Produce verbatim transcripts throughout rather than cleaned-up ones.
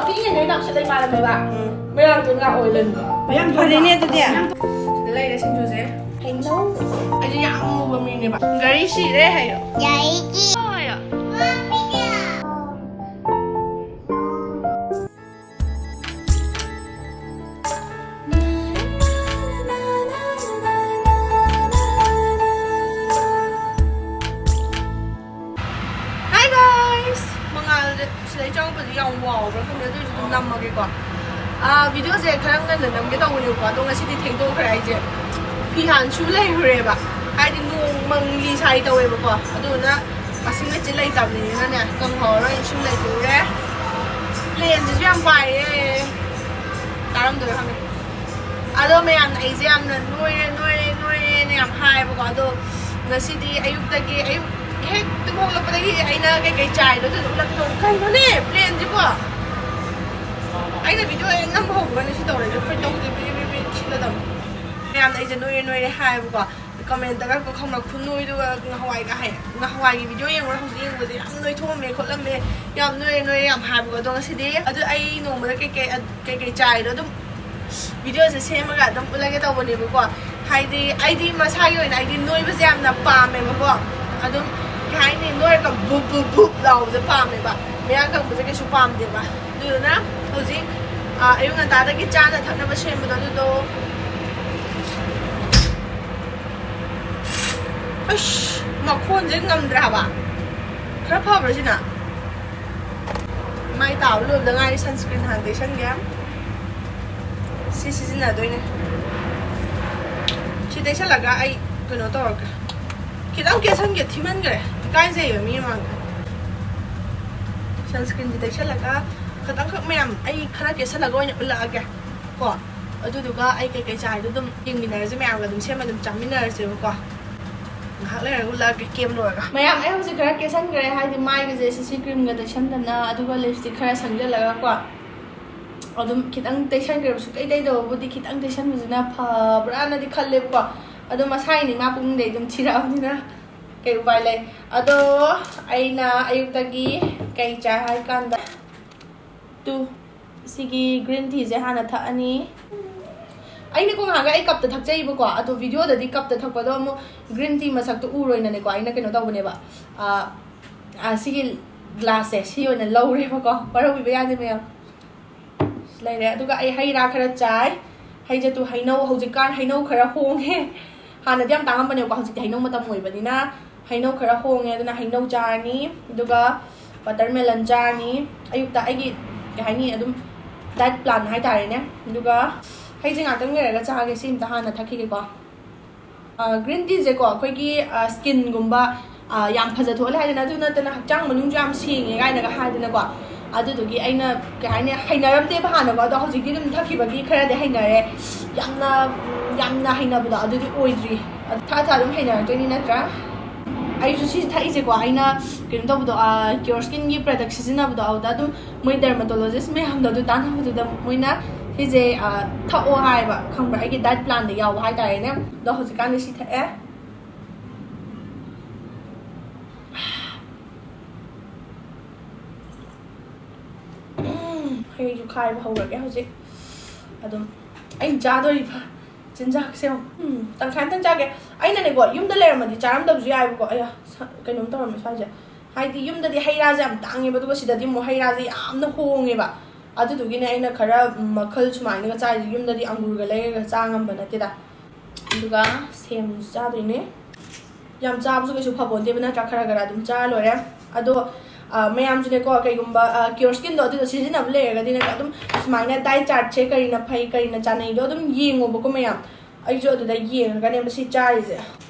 ꯄꯤꯛꯏꯉꯩꯗꯩ ꯅꯥꯛꯁꯤꯗꯩ ꯄꯥꯜꯂꯝꯃꯦꯕ꯫ ꯎꯝ꯫ ꯃꯌꯥꯝꯗꯨꯅ ꯑꯣꯏꯔꯝꯃꯦ꯫ ꯃꯌꯥꯝ ꯐꯔꯦꯅꯦ ꯑꯗꯨꯗꯤ꯫ ꯁꯤꯗ ꯂꯩꯔꯦ ꯁꯤꯡꯖꯨꯁꯦ꯫ ꯍꯩꯅꯧ꯫ ꯑꯩꯁꯦ ꯌꯥꯝ ꯃꯨꯕ ꯃꯤꯅꯦꯕ꯫ ꯒꯥꯔꯤ ꯁꯤꯔꯦ ꯍꯥꯏꯌꯣ꯫ ꯌꯥꯏꯒꯤ꯫ ꯍꯥꯏꯌꯣ꯫ Hi guys! ꯃꯉꯥꯜꯁꯦ ꯁꯤꯗꯩ ꯆꯪꯉꯛꯄꯁꯦ ꯌꯥꯝ ꯋꯥꯎꯕ꯭ꯔꯥ ꯈꯪꯗꯦ, ꯑꯗꯨ ꯑꯣꯏꯔꯁꯨ ꯑꯗꯨꯝ ꯅꯝꯃꯒꯦꯀꯣ꯫ ꯑꯥ, ꯚꯤꯗꯤꯑꯣꯁꯦ ꯈꯔ ꯉꯟꯅ ꯅꯝꯒꯦ ꯇꯧꯕꯅꯦꯕꯀꯣ, ꯑꯗꯣ ꯉꯁꯤꯗꯤ ꯊꯦꯡꯗꯣꯛꯈ꯭ꯔꯦ꯫ ꯑꯩꯁꯦ ꯐꯤ ꯍꯥꯟꯅ ꯁꯨ ꯂꯩꯔꯨꯔꯦꯕ, ꯍꯥꯏꯗꯤ ꯅꯣꯡ ꯃꯪꯂꯤ ꯁꯥꯏ ꯇꯧꯋꯦꯕꯀꯣ, ꯑꯗꯨꯗꯨꯅ ꯋꯥꯁꯤꯡ ꯃꯦꯆꯤꯟ ꯂꯩꯇꯕꯅꯤꯅꯅꯦ ꯀꯪꯍꯧꯔꯣꯏ ꯁꯨ ꯂꯩꯔꯨꯔꯦ꯫ ꯄ꯭ꯂꯦꯟꯁꯤꯁꯨ ꯌꯥꯝ ꯄꯥꯏꯌꯦ, ꯇꯥꯔꯝꯗꯣꯏꯔꯥ ꯈꯪꯗꯦ꯫ ꯑꯗꯣ ꯃꯌꯥꯝꯅ ꯑꯩꯁꯦ ꯌꯥꯝꯅ ꯅꯣꯏꯔꯦ, ꯅꯣꯏꯔꯦ, ꯅꯣꯏꯔꯦꯅ ꯌꯥꯝ ꯍꯥꯏꯌꯦꯕꯀꯣ꯫ ꯑꯗꯣ ꯉꯁꯤꯗꯤ ꯑꯌꯨꯛꯇꯒꯤ, ꯑꯌꯨꯛ ꯍꯦꯛ ꯇꯨꯝ ꯍꯧꯒꯠꯂꯛꯄꯗꯒꯤ ꯑꯩꯅ ꯀꯩꯀꯩ ꯆꯥꯏꯗꯣ ꯑꯗꯨꯗꯣ ꯎꯠꯂꯛꯀꯦ ꯇꯧꯕꯅꯦ꯫ ꯀꯩꯅꯣꯅꯦ, ꯄ꯭ꯂꯦꯟꯁꯤꯕꯣ? ꯑꯩꯅ ꯚꯤꯗꯤꯑꯣ ꯍꯦꯛ ꯅꯝꯕ ꯍꯧꯕꯒꯅꯦ ꯁꯤ ꯇꯧꯔꯛꯏꯁꯦ꯫ ꯑꯩꯈꯣꯏ ꯇꯧꯗꯦ, ꯄꯤꯔꯤ ꯄꯤꯔꯤ ꯄꯤꯔꯤ ꯁꯤꯜꯂꯗꯕꯅꯤ꯫ ꯃꯌꯥꯝꯅ ꯑꯩꯁꯦ ꯅꯣꯏꯔꯦ ꯅꯣꯏꯔꯦ ꯍꯥꯏꯌꯦꯕꯀꯣ꯫ ꯀꯃꯦꯟꯇꯒ ꯈꯪꯕ꯭ꯔꯥ, ꯈꯨꯅꯣꯏꯗꯨꯒ ꯉꯍꯥꯟꯋꯥꯏꯒ ꯍꯥꯏ, ꯉꯍꯥꯟꯋꯥꯏꯒꯤ ꯚꯤꯗꯤꯑꯣ ꯌꯦꯡꯉꯨꯔ ꯍꯧꯖꯤꯛ ꯌꯦꯡꯕꯁꯦ ꯌꯥꯝ ꯅꯣꯏꯊꯣꯛꯑꯝꯃꯦ ꯈꯣꯠꯂꯝꯃꯦ, ꯌꯥꯝ ꯅꯣꯏꯔꯦ ꯅꯣꯏꯔꯦ ꯌꯥꯝ ꯍꯥꯏꯕꯀꯣ꯫ ꯑꯗꯣ ꯉꯁꯤꯗꯤ ꯑꯗꯨ ꯑꯩ ꯅꯣꯡꯃꯗ ꯀꯩꯀꯩ, ꯀꯩꯀꯩ ꯆꯥꯏꯗꯣ ꯑꯗꯨꯝ ꯚꯤꯗꯤꯑꯣꯁꯦ ꯁꯦꯝꯃꯒ ꯑꯗꯨꯝ ꯎꯠꯂꯒꯦ ꯇꯧꯕꯅꯦꯕꯀꯣ꯫ ꯍꯥꯏꯗꯤ ꯑꯩꯗꯤ ꯃꯁꯥꯒꯤ ꯑꯣꯏꯅ ꯑꯩꯗꯤ ꯅꯣꯏꯕꯁꯦ ꯌꯥꯝꯅ ꯄꯥꯝꯃꯦꯕꯀꯣ꯫ ꯑꯗꯨꯝ ꯀꯩ ꯍꯥꯏꯅꯤ, ꯅꯣꯏꯔꯒ ꯕꯨꯞ ꯕꯨꯞ ꯕꯨꯞ ꯂꯥꯎꯕꯁꯦ ꯄꯥꯝꯃꯦꯕ, ꯃꯌꯥ ꯀꯪꯕꯁꯦ ꯀꯩꯁꯨ ꯄꯥꯝꯗꯦꯕ꯫ ꯑꯗꯨꯗꯨꯅ ꯍꯧꯖꯤꯛ, ꯑ, ꯑꯌꯨꯛ ꯉꯟꯇꯥꯗꯒꯤ ꯆꯥꯅ ꯊꯛꯅꯕ ꯁꯦꯝꯕꯗꯣ ꯑꯗꯨꯗꯣ꯫ ꯑꯁ, ꯃꯈꯣꯟꯁꯦ ꯉꯝꯗ꯭ꯔꯦ ꯍꯥꯏꯕ꯫ ꯈꯔ ꯐꯕ꯭ꯔꯥ ꯁꯤꯅ? ꯃꯥꯏ ꯇꯥꯕ ꯂꯣꯏꯕꯗ ꯉꯥꯏꯔꯤ, sunscreen ꯍꯥꯟꯅ ꯇꯩꯁꯟꯒꯦ꯫ ꯁꯤ ꯁꯤꯖꯤꯟꯅꯗꯣꯏꯅꯦ꯫ ꯁꯤ ꯇꯩꯁꯜꯂꯒ ꯑꯩ ꯀꯩꯅꯣ ꯇꯧꯔꯒꯦ꯫ ꯈꯤꯇꯪ ꯀꯦꯁꯟꯒꯦ, ꯊꯤꯃꯟꯈ꯭ꯔꯦ꯫ ꯏꯀꯥꯏꯖꯩꯌꯦꯕ ꯃꯤ ꯃꯃꯥꯡꯗ꯫ Sunscreenꯁꯦ ꯇꯩꯁꯜꯂꯒ ꯈꯤꯇꯪꯈꯛ ꯃꯌꯥꯝ ꯑꯩ ꯈꯔ ꯀꯦꯁꯜꯂꯒ ꯑꯣꯏꯅ ꯎꯠꯂꯛꯑꯒꯦ ꯀꯣ꯫ ꯑꯗꯨꯗꯨꯒ ꯑꯩ ꯀꯩꯀꯩ ꯆꯥꯏꯗꯣ ꯑꯗꯨꯝ ꯌꯦꯡꯃꯤꯟꯅꯔꯁꯦ, ꯃꯌꯥꯝꯒ ꯑꯗꯨꯝ ꯁꯦꯝꯃ ꯑꯗꯨꯝ ꯆꯥꯃꯤꯟꯅꯔꯁꯦꯕꯀꯣ꯫ ꯉꯥꯏꯍꯥꯛ ꯂꯩꯔꯒ ꯎꯠꯂꯛꯑꯒꯦ ꯀꯦꯝ ꯂꯣꯏꯔꯒ꯫ ꯃꯌꯥꯝ, ꯑꯩ ꯍꯧꯖꯤꯛ ꯈꯔ ꯀꯦꯁꯟꯈ꯭ꯔꯦ, ꯍꯥꯏꯗꯤ ꯃꯥꯏꯒꯁꯦ ꯁꯤ ꯁꯤ creamꯒ ꯇꯩꯁꯟꯗꯅ, ꯑꯗꯨꯒ lipstick ꯈꯔ ꯁꯪꯖꯜꯂꯒꯀꯣ꯫ ꯑꯗꯨꯝ ꯈꯤꯇꯪ ꯇꯩꯁꯟꯈ꯭ꯔꯦꯕ, ꯁꯨꯛꯇꯩ ꯇꯩꯗꯕꯕꯨꯗꯤ ꯈꯤꯇꯪ ꯇꯩꯁꯟꯕꯁꯤꯅ ꯐꯕ꯭ꯔꯥꯅꯗꯤ ꯈꯜꯂꯦꯕꯀꯣ꯫ ꯑꯗꯣ ꯃꯁꯥꯒꯤꯅꯤ, ꯃꯥ ꯄꯨꯛꯅꯤꯡꯗꯩ ꯑꯗꯨꯝ ꯊꯤꯔꯛꯑꯕꯅꯤꯅ ꯀꯩ ꯎꯄꯥꯏ ꯂꯩ꯫ ꯑꯗꯣ ꯑꯩꯅ ꯑꯌꯨꯛꯇꯒꯤ ꯀꯩ ꯆꯥꯏ ꯍꯥꯏ ꯀꯥꯟꯗ, ꯇꯨ, ꯁꯤꯒꯤ ꯒ꯭ꯔꯤꯟ ꯇꯤꯁꯦ ꯍꯥꯟꯅ ꯊꯛꯑꯅꯤ꯫ ꯑꯩꯅꯀꯣ ꯉꯥꯏꯍꯥꯛ ꯑꯩ ꯀꯞꯇ ꯊꯛꯆꯩꯕꯀꯣ, ꯑꯗꯣ ꯚꯤꯗꯤꯑꯣꯗꯗꯤ ꯀꯞꯇ ꯊꯛꯄꯗꯣ ꯑꯃꯨꯛ ꯒ꯭ꯔꯤꯟ ꯇꯤ ꯃꯁꯛꯇꯣ ꯎꯔꯣꯏꯅꯅꯦꯀꯣ ꯑꯩꯅ ꯀꯩꯅꯣ ꯇꯧꯕꯅꯦꯕ꯫ ꯑꯥ, ꯑꯥ, ꯁꯤꯒꯤ ꯒ꯭ꯂꯥꯁꯁꯦ ꯁꯤ ꯑꯣꯏꯅ ꯂꯧꯔꯦꯕꯀꯣ, ꯋꯥꯔꯧꯕꯤꯕ ꯌꯥꯗꯦ ꯃꯌꯥꯝ꯫ ꯂꯩꯔꯦ꯫ ꯑꯗꯨꯒ ꯑꯩ ꯍꯩ ꯔꯥ ꯈꯔ ꯆꯥꯏ꯫ ꯍꯩꯁꯦ ꯇꯨ ꯍꯩꯅꯧ, ꯍꯧꯖꯤꯛꯀꯥꯟ ꯍꯩꯅꯧ ꯈꯔ ꯍꯣꯡꯉꯦ꯫ ꯍꯥꯟꯅꯗꯤ ꯌꯥꯝ ꯇꯥꯡꯉꯝꯕꯅꯦꯕꯀꯣ, ꯍꯧꯖꯤꯛꯇꯤ ꯍꯩꯅꯧ ꯃꯇꯝ ꯑꯣꯏꯕꯅꯤꯅ ꯍꯩꯅꯧ ꯈꯔ ꯍꯣꯡꯉꯦ꯫ ꯑꯗꯨꯅ ꯍꯩꯅꯧ ꯆꯥꯔꯅꯤ, ꯑꯗꯨꯒ ꯋꯥꯇꯔꯃꯦꯂꯟ ꯆꯥꯔꯅꯤ꯫ ꯑꯌꯨꯛꯇ ꯑꯩꯒꯤ ꯀꯩ ꯍꯥꯏꯅꯤ, ꯑꯗꯨꯝ ꯗꯥꯏꯠ ꯄ꯭ꯂꯥꯟ ꯍꯥꯏꯇꯥꯔꯦꯅꯦ꯫ ꯑꯗꯨꯒ ꯍꯩꯁꯦ ꯉꯥꯛꯇꯪ ꯂꯩꯔꯒ ꯆꯥꯒꯦ, ꯁꯤ ꯑꯝꯇ ꯍꯥꯟꯅ ꯊꯛꯈꯤꯒꯦꯀꯣ꯫ ꯒ꯭ꯔꯤꯟ ꯇꯤꯁꯦꯀꯣ ꯑꯩꯈꯣꯏꯒꯤ ꯁ꯭ꯀꯤꯟꯒꯨꯝꯕ ꯌꯥꯝ ꯐꯖꯊꯣꯛꯍꯜꯂꯦ ꯍꯥꯏꯗꯅ, ꯑꯗꯨ ꯅꯠꯇꯅ ꯍꯛꯆꯥꯡ ꯃꯅꯨꯡꯁꯨ ꯌꯥꯝ ꯁꯦꯡꯉꯦ ꯀꯥꯏꯅꯒ ꯍꯥꯏꯗꯅꯀꯣ꯫ ꯑꯗꯨꯗꯨꯒꯤ ꯑꯩꯅ ꯀꯩ ꯍꯥꯏꯅꯤ, ꯍꯩꯅꯔꯝꯗꯦꯕ ꯍꯥꯟꯅꯀꯣ, ꯑꯗꯣ ꯍꯧꯖꯤꯛꯇꯤ ꯑꯗꯨꯝ ꯊꯛꯈꯤꯕꯒꯤ ꯈꯔꯗꯤ ꯍꯩꯅꯔꯦ꯫ ꯌꯥꯝꯅ ꯌꯥꯝꯅ ꯍꯩꯅꯕꯗꯣ ꯑꯗꯨꯗꯤ ꯑꯣꯏꯗ꯭ꯔꯤ꯫ ꯊꯛꯑ ꯊꯛꯑ ꯑꯗꯨꯝ ꯍꯩꯅꯔꯛꯇꯣꯏꯅꯤ ꯅꯠꯇ꯭ꯔꯥ? ꯑꯩꯁꯨ ꯁꯤ ꯊꯛꯏꯁꯦꯀꯣ, ꯑꯩꯅ ꯀꯩꯅꯣ ꯇꯧꯕꯗꯣ, ꯀꯤꯌꯣꯔ ꯁ꯭ꯀꯤꯟꯒꯤ ꯄ꯭ꯔꯗꯛ ꯁꯤꯖꯤꯟꯅꯕꯗꯣ, ꯑꯗꯨꯗ ꯑꯗꯨꯝ ꯃꯣꯏ ꯗꯔꯃꯥꯇꯣꯂꯣꯖꯤꯁ ꯃꯌꯥꯝꯗꯣ ꯑꯗꯨ ꯇꯥꯟꯅꯕꯗꯨꯗ ꯃꯣꯏꯅ ꯁꯤꯁꯦ ꯊꯛꯑꯣ ꯍꯥꯏꯕ, ꯈꯪꯕ꯭ꯔꯥ? ꯑꯩꯒꯤ ꯗꯥꯏꯠ ꯄ꯭ꯂꯥꯟꯗ ꯌꯥꯎꯕ ꯍꯥꯏꯇꯥꯔꯦꯅꯦ꯫ ꯑꯗꯣ ꯍꯧꯖꯤꯛꯀꯥꯟꯗꯤ ꯁꯤ ꯊꯛꯑꯦ꯫ ꯎꯝ, ꯍꯩꯁꯨ ꯈꯥꯏꯕ ꯍꯧꯔꯒꯦ ꯍꯧꯖꯤꯛ꯫ ꯑꯗꯨꯝ ꯑꯩꯅ ꯆꯥꯗꯣꯔꯤꯕ ꯆꯤꯟꯖꯥꯛꯁꯦ ꯌꯦꯡꯉꯣ꯫ ꯎꯝ, ꯇꯪꯈꯥꯏ ꯑꯝꯇꯪ ꯆꯥꯒꯦ꯫ ꯑꯩꯅꯅꯦꯀꯣ, ꯌꯨꯝꯗ ꯂꯩꯔꯝꯃꯗꯤ ꯆꯥꯔꯝꯗꯕꯁꯨ ꯌꯥꯏꯕꯀꯣ꯫ ꯑꯌꯥ, ꯁ-, ꯀꯩꯅꯣꯝ ꯇꯧꯔꯝꯃꯦ ꯁ꯭ꯋꯥꯏꯁꯦ꯫ ꯍꯥꯏꯗꯤ ꯌꯨꯝꯗꯗꯤ ꯍꯩ ꯔꯥꯁꯦ ꯌꯥꯝ ꯇꯥꯡꯉꯦꯕ, ꯑꯗꯨꯒ ꯁꯤꯗꯗꯤ ꯑꯃꯨꯛ ꯍꯩ ꯔꯥꯁꯦ ꯌꯥꯝꯅ ꯍꯣꯡꯉꯦꯕ꯫ ꯑꯗꯨꯗꯨꯒꯤꯅꯦ ꯑꯩꯅ ꯈꯔ ꯃꯈꯜ ꯁꯨꯃꯥꯏꯅꯒ ꯆꯥꯏꯁꯦ꯫ ꯌꯨꯝꯗꯗꯤ ꯑꯪꯒꯨꯔꯒ ꯂꯩꯔꯒ ꯆꯥ ꯉꯝꯕ ꯅꯠꯇꯦꯗ꯫ ꯑꯗꯨꯒ ꯁꯦꯝꯁꯨ ꯆꯥꯗꯣꯏꯅꯦ꯫ ꯌꯥꯝ ꯆꯥꯕꯁꯨ ꯀꯩꯁꯨ ꯐꯄꯣꯟꯇꯦꯕ ꯅꯠꯇ꯭ꯔꯥ, ꯈꯔ ꯈꯔ ꯑꯗꯨꯝ ꯆꯥ ꯂꯣꯏꯔꯦ꯫ ꯑꯗꯣ, ꯑ, ꯃꯌꯥꯝꯁꯨꯅꯦꯀꯣ, ꯀꯩꯒꯨꯝꯕ, ꯑ, ꯀꯤꯌꯣꯔ ꯁ꯭ꯀꯤꯟꯗꯣ ꯑꯗꯨꯗꯣ ꯁꯤꯖꯤꯟꯅꯕ ꯂꯩꯔꯒꯗꯤꯅꯦ, ꯑꯗꯨꯝ ꯁꯨꯃꯥꯏꯅ ꯗꯥꯏꯠ ꯆꯥꯔꯠꯁꯦ ꯀꯔꯤꯅ ꯐꯩ, ꯀꯔꯤꯅ ꯆꯥꯅꯩꯗꯣ ꯑꯗꯨꯝ ꯌꯦꯡꯉꯣꯕꯀꯣ ꯃꯌꯥꯝ꯫ ꯑꯩꯁꯨ ꯑꯗꯨꯗ ꯌꯦꯡꯉꯒꯅꯦꯕ ꯁꯤ ꯆꯥꯔꯤꯁꯦ꯫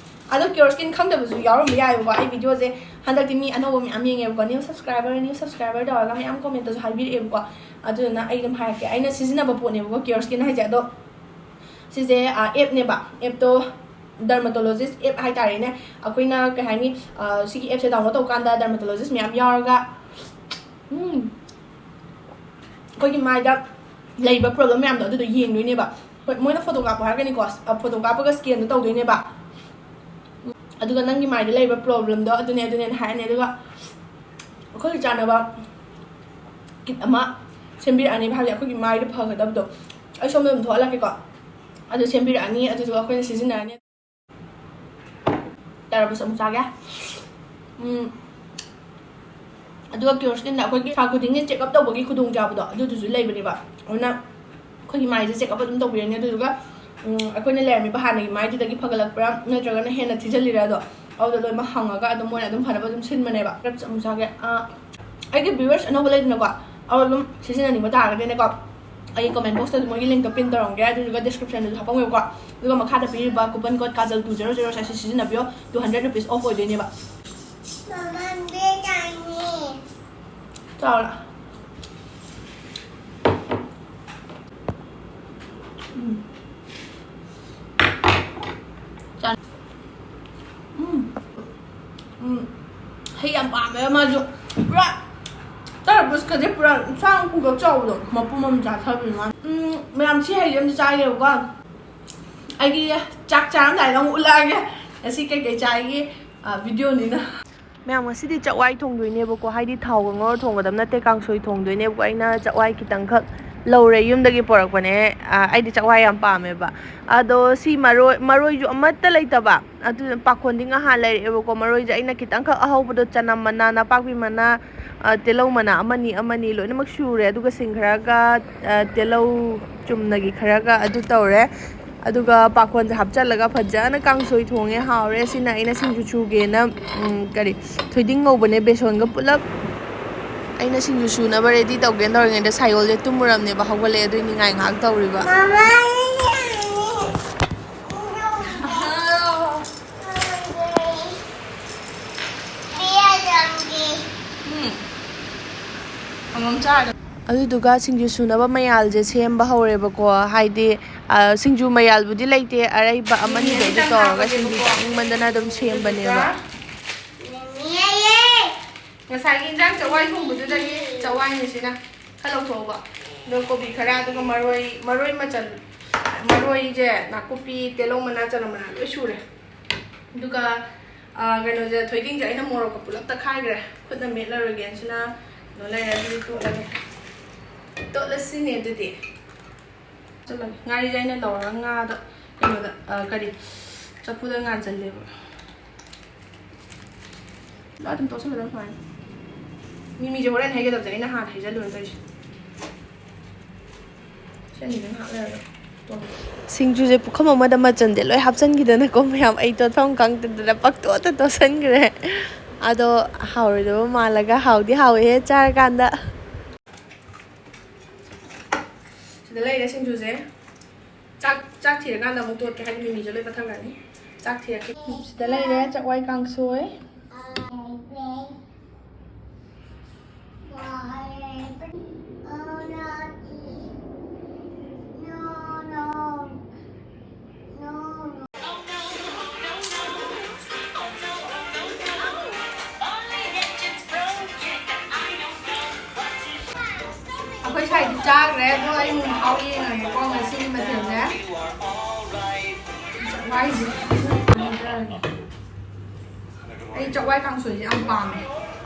ꯑꯗꯣ ꯀꯤꯌꯣꯔ ꯁ꯭ꯀꯤꯟ ꯈꯪꯗꯕꯁꯨ ꯌꯥꯎꯔꯝꯕ ꯌꯥꯏꯕꯀꯣ꯫ ꯑꯩ ꯚꯤꯗꯤꯑꯣꯁꯦ ꯍꯟꯗꯛꯇꯤ ꯃꯤ ꯑꯅꯧꯕ ꯃꯌꯥꯝ ꯌꯦꯡꯉꯦꯕꯀꯣ, new subscriber, new subscriber ꯇꯧꯔꯒ ꯃꯌꯥꯝ ꯀꯣꯃꯦꯟꯇꯁꯨ ꯍꯥꯏꯕꯤꯔꯛꯑꯦꯕꯀꯣ꯫ ꯑꯗꯨꯗꯨꯅ ꯑꯩ ꯑꯗꯨꯝ ꯍꯥꯏꯔꯛꯀꯦ, ꯑꯩꯅ ꯁꯤꯖꯤꯟꯅꯕ ꯄꯣꯠꯅꯦꯕꯀꯣ ꯀꯤꯌꯣꯔ ꯁ꯭ꯀꯤꯟ ꯍꯥꯏꯁꯦ꯫ ꯑꯗꯣ ꯁꯤꯁꯦ, ꯑ, ꯑꯦꯞꯅꯦꯕ꯫ ꯑꯦꯞꯇꯣ ꯗꯔꯃꯥꯇꯣꯂꯣꯖꯤꯁ ꯑꯦꯞ ꯍꯥꯏꯇꯥꯔꯦꯅꯦ꯫ ꯑꯩꯈꯣꯏꯅ ꯀꯩ ꯍꯥꯏꯅꯤ, ꯑ, ꯁꯤꯒꯤ ꯑꯦꯞꯁꯦ ꯗꯥꯎꯟꯂꯣꯗ ꯇꯧꯀꯥꯟꯗ ꯗꯔꯃꯥꯇꯣꯂꯣꯖꯤꯁ ꯃꯌꯥꯝ ꯌꯥꯎꯔꯒ, ꯎꯝ, ꯑꯩꯈꯣꯏꯒꯤ ꯃꯥꯏꯗ ꯂꯩꯕ ꯄ꯭ꯔꯣꯕ꯭ꯂꯦꯝ ꯃꯌꯥꯝꯗꯣ ꯑꯗꯨꯗꯣ ꯌꯦꯡꯗꯣꯏꯅꯦꯕ꯫ ꯍꯣꯏ, ꯃꯣꯏꯅ ꯐꯣꯇꯣ ꯀꯥꯞꯄꯣ ꯍꯥꯏꯔꯛꯀꯅꯤꯀꯣ꯫ ꯑ, ꯐꯣꯇꯣ ꯀꯥꯞꯄꯒ ꯁ꯭ꯀꯦꯟꯗꯣ ꯇꯧꯗꯣꯏꯅꯦꯕ꯫ ꯑꯗꯨꯒ ꯅꯪꯒꯤ ꯃꯥꯏꯗ ꯂꯩꯕ ꯄ꯭ꯔꯣꯕ꯭ꯂꯦꯝꯗꯣ ꯑꯗꯨꯅꯦ, ꯑꯗꯨꯅꯦꯅ ꯍꯥꯏꯔꯅꯤ꯫ ꯑꯗꯨꯒ ꯑꯩꯈꯣꯏꯒꯤ ꯆꯥꯅꯕ ꯀꯤꯠ ꯑꯃ ꯁꯦꯝꯕꯤꯔꯛꯑꯅꯤꯕ, ꯍꯥꯏꯕꯗꯤ ꯑꯩꯈꯣꯏꯒꯤ ꯃꯥꯏꯗ ꯐꯒꯗꯕꯗꯣ꯫ ꯑꯩ ꯁꯣꯝꯗ ꯑꯗꯨꯝ ꯊꯣꯛꯍꯜꯂꯛꯀꯦꯀꯣ꯫ ꯑꯗꯨ ꯁꯦꯝꯕꯤꯔꯛꯑꯅꯤ, ꯑꯗꯨꯗꯨꯒ ꯑꯩꯈꯣꯏꯅ ꯁꯤꯖꯤꯟꯅꯔꯅꯤ꯫ ꯇꯔꯕꯨꯖ ꯑꯃꯨꯛ ꯆꯥꯒꯦ꯫ ꯎꯝ꯫ ꯑꯗꯨꯒ ꯀꯤꯌꯣꯁꯀꯤꯟꯗ ꯑꯩꯈꯣꯏꯒꯤ ꯊꯥ ꯈꯨꯗꯤꯡꯒꯤ ꯆꯦꯛꯑꯞ ꯇꯧꯕꯒꯤ ꯈꯨꯗꯣꯡꯆꯥꯕꯗꯣ ꯑꯗꯨꯗꯨꯁꯨ ꯂꯩꯕꯅꯦꯕ꯫ ꯑꯗꯨꯅ ꯑꯩꯈꯣꯏꯒꯤ ꯃꯥꯏꯁꯦ ꯆꯦꯛꯑꯞ ꯑꯗꯨꯝ ꯇꯧꯕꯤꯔꯅꯤ꯫ ꯑꯗꯨꯗꯨꯒ, ꯎꯝ, ꯑꯩꯈꯣꯏꯅ ꯂꯩꯔꯝꯃꯤꯕ ꯍꯥꯟꯅꯒꯤ ꯃꯥꯏꯗꯨꯗꯒꯤ ꯐꯒꯠꯂꯛꯄ꯭ꯔꯥ ꯅꯠꯇ꯭ꯔꯒꯅ ꯍꯦꯟꯅ ꯊꯤꯖꯤꯜꯂꯤꯔꯥ ꯑꯗꯣ, ꯑꯗꯨꯗꯣ ꯂꯣꯏꯅꯃꯛ ꯍꯪꯉꯒ ꯑꯗꯨꯝ ꯃꯣꯏꯅ ꯑꯗꯨꯝ ꯐꯅꯕ ꯑꯗꯨꯝ ꯁꯤꯟꯕꯅꯦꯕ꯫ ꯀ꯭ꯔꯦꯞꯁ ꯑꯃꯨꯛ ꯆꯥꯒꯦ꯫ ꯑꯥ, ꯑꯩꯒꯤ viewers ꯑꯅꯧꯕ ꯂꯩꯗꯅꯀꯣ, ꯑꯗꯨ ꯑꯗꯨꯝ ꯁꯤꯖꯤꯟꯅꯅꯤꯡꯕ ꯇꯥꯔꯒꯗꯤꯅꯦꯀꯣ, ꯑꯩ comment boxꯇꯁꯨ ꯃꯣꯏꯒꯤ linkꯇꯣ pin ꯇꯧꯔꯝꯒꯦ, ꯑꯗꯨꯗꯨꯒ descriptionꯗꯁꯨ ꯍꯥꯞꯄꯝꯒꯦꯕꯀꯣ꯫ ꯑꯗꯨꯒ ꯃꯈꯥꯗ ꯄꯤꯔꯤꯕ coupon code Kajal two zero zero ꯑꯁꯤ ꯁꯤꯖꯤꯟꯅꯕꯤꯌꯣ, two hundred rupees off ꯑꯣꯏꯗꯣꯏꯅꯦꯕ꯫ ꯆꯥꯎꯔ꯫ ꯎꯝ꯫ ꯆꯥ-, ꯎꯝ꯫ ꯎꯝ꯫ ꯍꯩ ꯌꯥꯝ ꯄꯥꯝꯃꯦꯕ ꯃꯥꯁꯨ꯫ ꯄꯨꯔꯥ ꯇꯔꯕꯨꯖꯀꯁꯦ ꯄꯨꯔꯥ ꯁꯥꯡ ꯄꯨꯡꯀꯛ ꯆꯥꯎꯕꯗꯣ, ꯃꯄꯨꯝ ꯑꯃ ꯆꯥꯊꯕꯅꯤ ꯃꯥꯅ꯫ ꯎꯝ, ꯃꯌꯥꯝ ꯁꯤ ꯍꯩꯁꯦ ꯑꯝꯇ ꯆꯥꯒꯦꯕꯀꯣ꯫ ꯑꯩꯒꯤ ꯆꯥꯛ ꯆꯥꯔꯝꯗꯥꯏꯗ ꯑꯃꯨꯛ ꯎꯠꯂꯛꯑꯒꯦ꯫ ꯉꯁꯤ ꯀꯩꯀꯩ ꯆꯥꯏꯒꯦ, ꯑ, videoꯅꯤꯅ꯫ ꯃꯌꯥꯝ, ꯉꯁꯤꯗꯤ ꯆꯥꯛꯋꯥꯏ ꯊꯣꯡꯗꯣꯏꯅꯦꯕꯀꯣ, ꯍꯥꯏꯗꯤ ꯊꯥꯎꯒ ꯉꯧꯔ ꯊꯣꯡꯒꯗꯕ ꯅꯠꯇꯦ, ꯀꯥꯡꯁꯣꯏ ꯊꯣꯡꯗꯣꯏꯅꯦꯕꯀꯣ꯫ ꯑꯩꯅ ꯆꯥꯛꯋꯥꯏ ꯈꯤꯇꯪꯈꯛ ꯂꯧꯔꯦ, ꯌꯨꯝꯗꯒꯤ ꯄꯣꯔꯛꯄꯅꯦ꯫ ꯑ, ꯑꯩꯗꯤ ꯆꯥꯛꯋꯥꯏ ꯌꯥꯝ ꯄꯥꯝꯃꯦꯕ꯫ ꯑꯗꯣ ꯁꯤ ꯃꯔꯣꯏ, ꯃꯔꯣꯏꯁꯨ ꯑꯃꯠꯇ ꯂꯩꯇꯕ, ꯑꯗꯨꯅ ꯄꯥꯈꯣꯟꯗꯤ ꯉꯍꯥꯟ ꯂꯩꯔꯛꯑꯦꯕꯀꯣ꯫ ꯃꯔꯣꯏꯁꯦ ꯑꯩꯅ ꯈꯤꯇꯪꯈꯛ ꯑꯍꯧꯕꯗꯣ, ꯆꯅꯝ ꯃꯅꯥ, ꯅꯄꯥꯛꯄꯤ ꯃꯅꯥ, ꯑ, ꯇꯤꯜꯍꯧ ꯃꯅꯥ ꯑꯃꯅꯤ, ꯑꯃꯅꯤ ꯂꯣꯏꯅꯃꯛ ꯁꯨꯔꯦ, ꯑꯗꯨꯒ ꯁꯤꯡ ꯈꯔꯒ, ꯑ, ꯇꯤꯜꯍꯧ ꯆꯨꯝꯅꯒꯤ ꯈꯔꯒ ꯑꯗꯨ ꯇꯧꯔꯦ꯫ ꯑꯗꯨꯒ ꯄꯥꯈꯣꯟꯁꯦ ꯍꯥꯞꯆꯜꯂꯒ ꯐꯖꯅ ꯀꯥꯡꯁꯣꯏ ꯊꯣꯡꯉꯦ, ꯍꯥꯎꯔꯦ꯫ ꯁꯤꯅ ꯑꯩꯅ ꯁꯤꯡꯖꯨ ꯁꯨꯒꯦꯅ, ꯎꯝ, ꯀꯔꯤ, ꯊꯣꯏꯗꯤꯡ ꯉꯧꯕꯅꯦ ꯕꯦꯁꯣꯟꯒ ꯄꯨꯂꯞ꯫ ꯑꯩꯅ ꯁꯤꯡꯖꯨ ꯁꯨꯅꯕ ready ꯇꯧꯒꯦꯅ ꯇꯧꯔꯤꯉꯩꯗ ꯁꯥꯏꯌꯣꯜꯁꯦ ꯇꯨꯝꯃꯨꯔꯝꯅꯦꯕ, ꯍꯧꯒꯠꯂꯛꯑꯦ, ꯑꯗꯨꯏ ꯅꯤꯡꯉꯥꯏ ꯉꯥꯏꯍꯥꯛ ꯇꯧꯔꯤꯕ꯫ ꯎꯝ꯫ ꯁꯪꯒꯣꯝ ꯆꯥꯔꯒ꯫ ꯑꯗꯨꯗꯨꯒ ꯁꯤꯡꯖꯨ ꯁꯨꯅꯕ ꯃꯌꯥꯜꯁꯦ ꯁꯦꯝꯕ ꯍꯧꯔꯦꯕꯀꯣ꯫ ꯍꯥꯏꯗꯤ, ꯑ, ꯁꯤꯡꯖꯨ ꯃꯌꯥꯜꯕꯨꯗꯤ ꯂꯩꯇꯦ, ꯑꯔꯩꯕ ꯑꯃꯅꯤꯗꯣ ꯑꯗꯨ ꯇꯧꯔꯒ ꯁꯤꯡꯖꯨ ꯆꯥꯅꯤꯡꯃꯟꯗꯅ ꯑꯗꯨꯝ ꯁꯦꯝꯕꯅꯦꯕ꯫ ꯉꯁꯥꯏꯒꯤ ꯏꯟꯖꯥꯡ ꯆꯋꯥꯏ ꯊꯣꯡꯕꯗꯨꯗꯒꯤ ꯆꯋꯥꯏꯅꯤ ꯁꯤꯅ꯫ ꯈꯔ ꯂꯧꯊꯣꯛꯑꯣꯕ꯫ ꯑꯗꯣ ꯀꯣꯕꯤ ꯈꯔ, ꯑꯗꯨꯒ ꯃꯔꯣꯏ, ꯃꯔꯣꯏ ꯃꯆꯜ, ꯃꯔꯣꯏꯁꯦ, ꯅꯥꯀꯨꯞꯄꯤ, ꯇꯤꯜꯍꯧ ꯃꯅꯥ, ꯆꯅꯝ ꯃꯅꯥ ꯂꯣꯏ ꯁꯨꯔꯦ꯫ ꯑꯗꯨꯒ, ꯑ, ꯀꯩꯅꯣꯁꯦ, ꯊꯣꯏꯗꯤꯡꯁꯦ ꯑꯩꯅ ꯃꯣꯔꯣꯛꯀ ꯄꯨꯂꯞ ꯇꯛꯈꯥꯏꯈ꯭ꯔꯦ꯫ ꯈꯨꯠꯅ ꯃꯦꯠꯂꯔꯣꯏꯒꯦ꯫ ꯁꯤꯅ ꯀꯩꯅꯣ ꯂꯩꯔꯦ, ꯑꯗꯨꯗꯤ ꯇꯣꯠꯂꯒꯦ꯫ ꯁꯤꯅꯦ ꯑꯗꯨꯗꯤ꯫ ꯆꯠꯂꯒꯦ꯫ ꯉꯥꯔꯤꯁꯦ ꯑꯩꯅ ꯂꯧꯔꯒ ꯉꯥꯗ ꯀꯩꯅꯣꯗ, ꯑ, ꯀꯔꯤ, ꯆꯐꯨꯗ ꯉꯥꯟꯁꯤꯜꯂꯦꯕ꯫ ꯑꯗꯨꯝ ꯇꯣꯠꯁꯤꯜꯂꯒ ꯁꯨꯃꯥꯏꯅ꯫ ꯃꯤꯃꯤꯁꯦ ꯍꯣꯔꯦꯟ ꯍꯩꯒꯗꯕꯁꯦ ꯑꯩꯅ ꯍꯥꯟꯅ ꯍꯩꯖꯜꯂꯨꯔꯦ ꯇꯧꯔꯤꯁꯦ꯫ ꯁꯤ ꯑꯅꯤꯁꯦ ꯉꯥꯏꯍꯥꯛ ꯂꯩꯔꯒ ꯇꯣꯠꯂꯒꯦ꯫ ꯁꯤꯡꯖꯨꯁꯦ ꯄꯨꯈꯝ ꯑꯃꯗ ꯃꯆꯜꯁꯦ ꯂꯣꯏ ꯍꯥꯞꯆꯤꯟꯈꯤꯗꯅꯀꯣ ꯃꯌꯥꯝ, ꯑꯩ ꯇꯣꯠꯐꯝ ꯈꯪꯗꯗꯅ ꯄꯪꯇꯣꯠꯇ ꯇꯣꯠꯁꯤꯟꯈ꯭ꯔꯦ꯫ ꯑꯗꯣ ꯍꯥꯎꯔꯣꯏꯗꯕ ꯃꯥꯜꯂꯒ ꯍꯥꯎꯗꯤ ꯍꯥꯎꯋꯦꯍꯦ ꯆꯥꯔꯀꯥꯟꯗ꯫ ꯁꯤꯗ ꯂꯩꯔꯦ ꯁꯤꯡꯖꯨꯁꯦ꯫ ꯆꯥꯛ, ꯆꯥꯛ ꯊꯤꯔꯀꯥꯟꯗ ꯑꯃꯨꯛ ꯇꯣꯠꯀꯦ, ꯍꯥꯏꯗꯤ ꯃꯤꯃꯤꯁꯦ ꯂꯣꯏ ꯄꯠꯊꯈ꯭ꯔꯅꯤ꯫ ꯆꯥꯛ ꯊꯤꯔꯛꯀꯦ꯫ ꯁꯤꯗ ꯂꯩꯔꯦ ꯆꯥꯛꯋꯥꯏ ꯀꯥꯡꯁꯣꯏ꯫ ꯑꯩꯈꯣꯏ ꯁꯥꯏꯗꯤ ꯆꯥꯈ꯭ꯔꯦ, ꯑꯗꯣ ꯑꯩ ꯃꯨꯟꯐꯥꯎ ꯌꯦꯡꯉꯒꯦꯀꯣ ꯉꯁꯤꯒꯤ ꯃꯊꯦꯜꯁꯦ꯫ ꯆꯥꯛꯋꯥꯏꯁꯦ꯫ ꯑꯩ ꯆꯥꯛꯋꯥꯏ ꯀꯥꯡꯁꯣꯏꯁꯦ ꯌꯥꯝ ꯄꯥꯝꯃꯦ꯫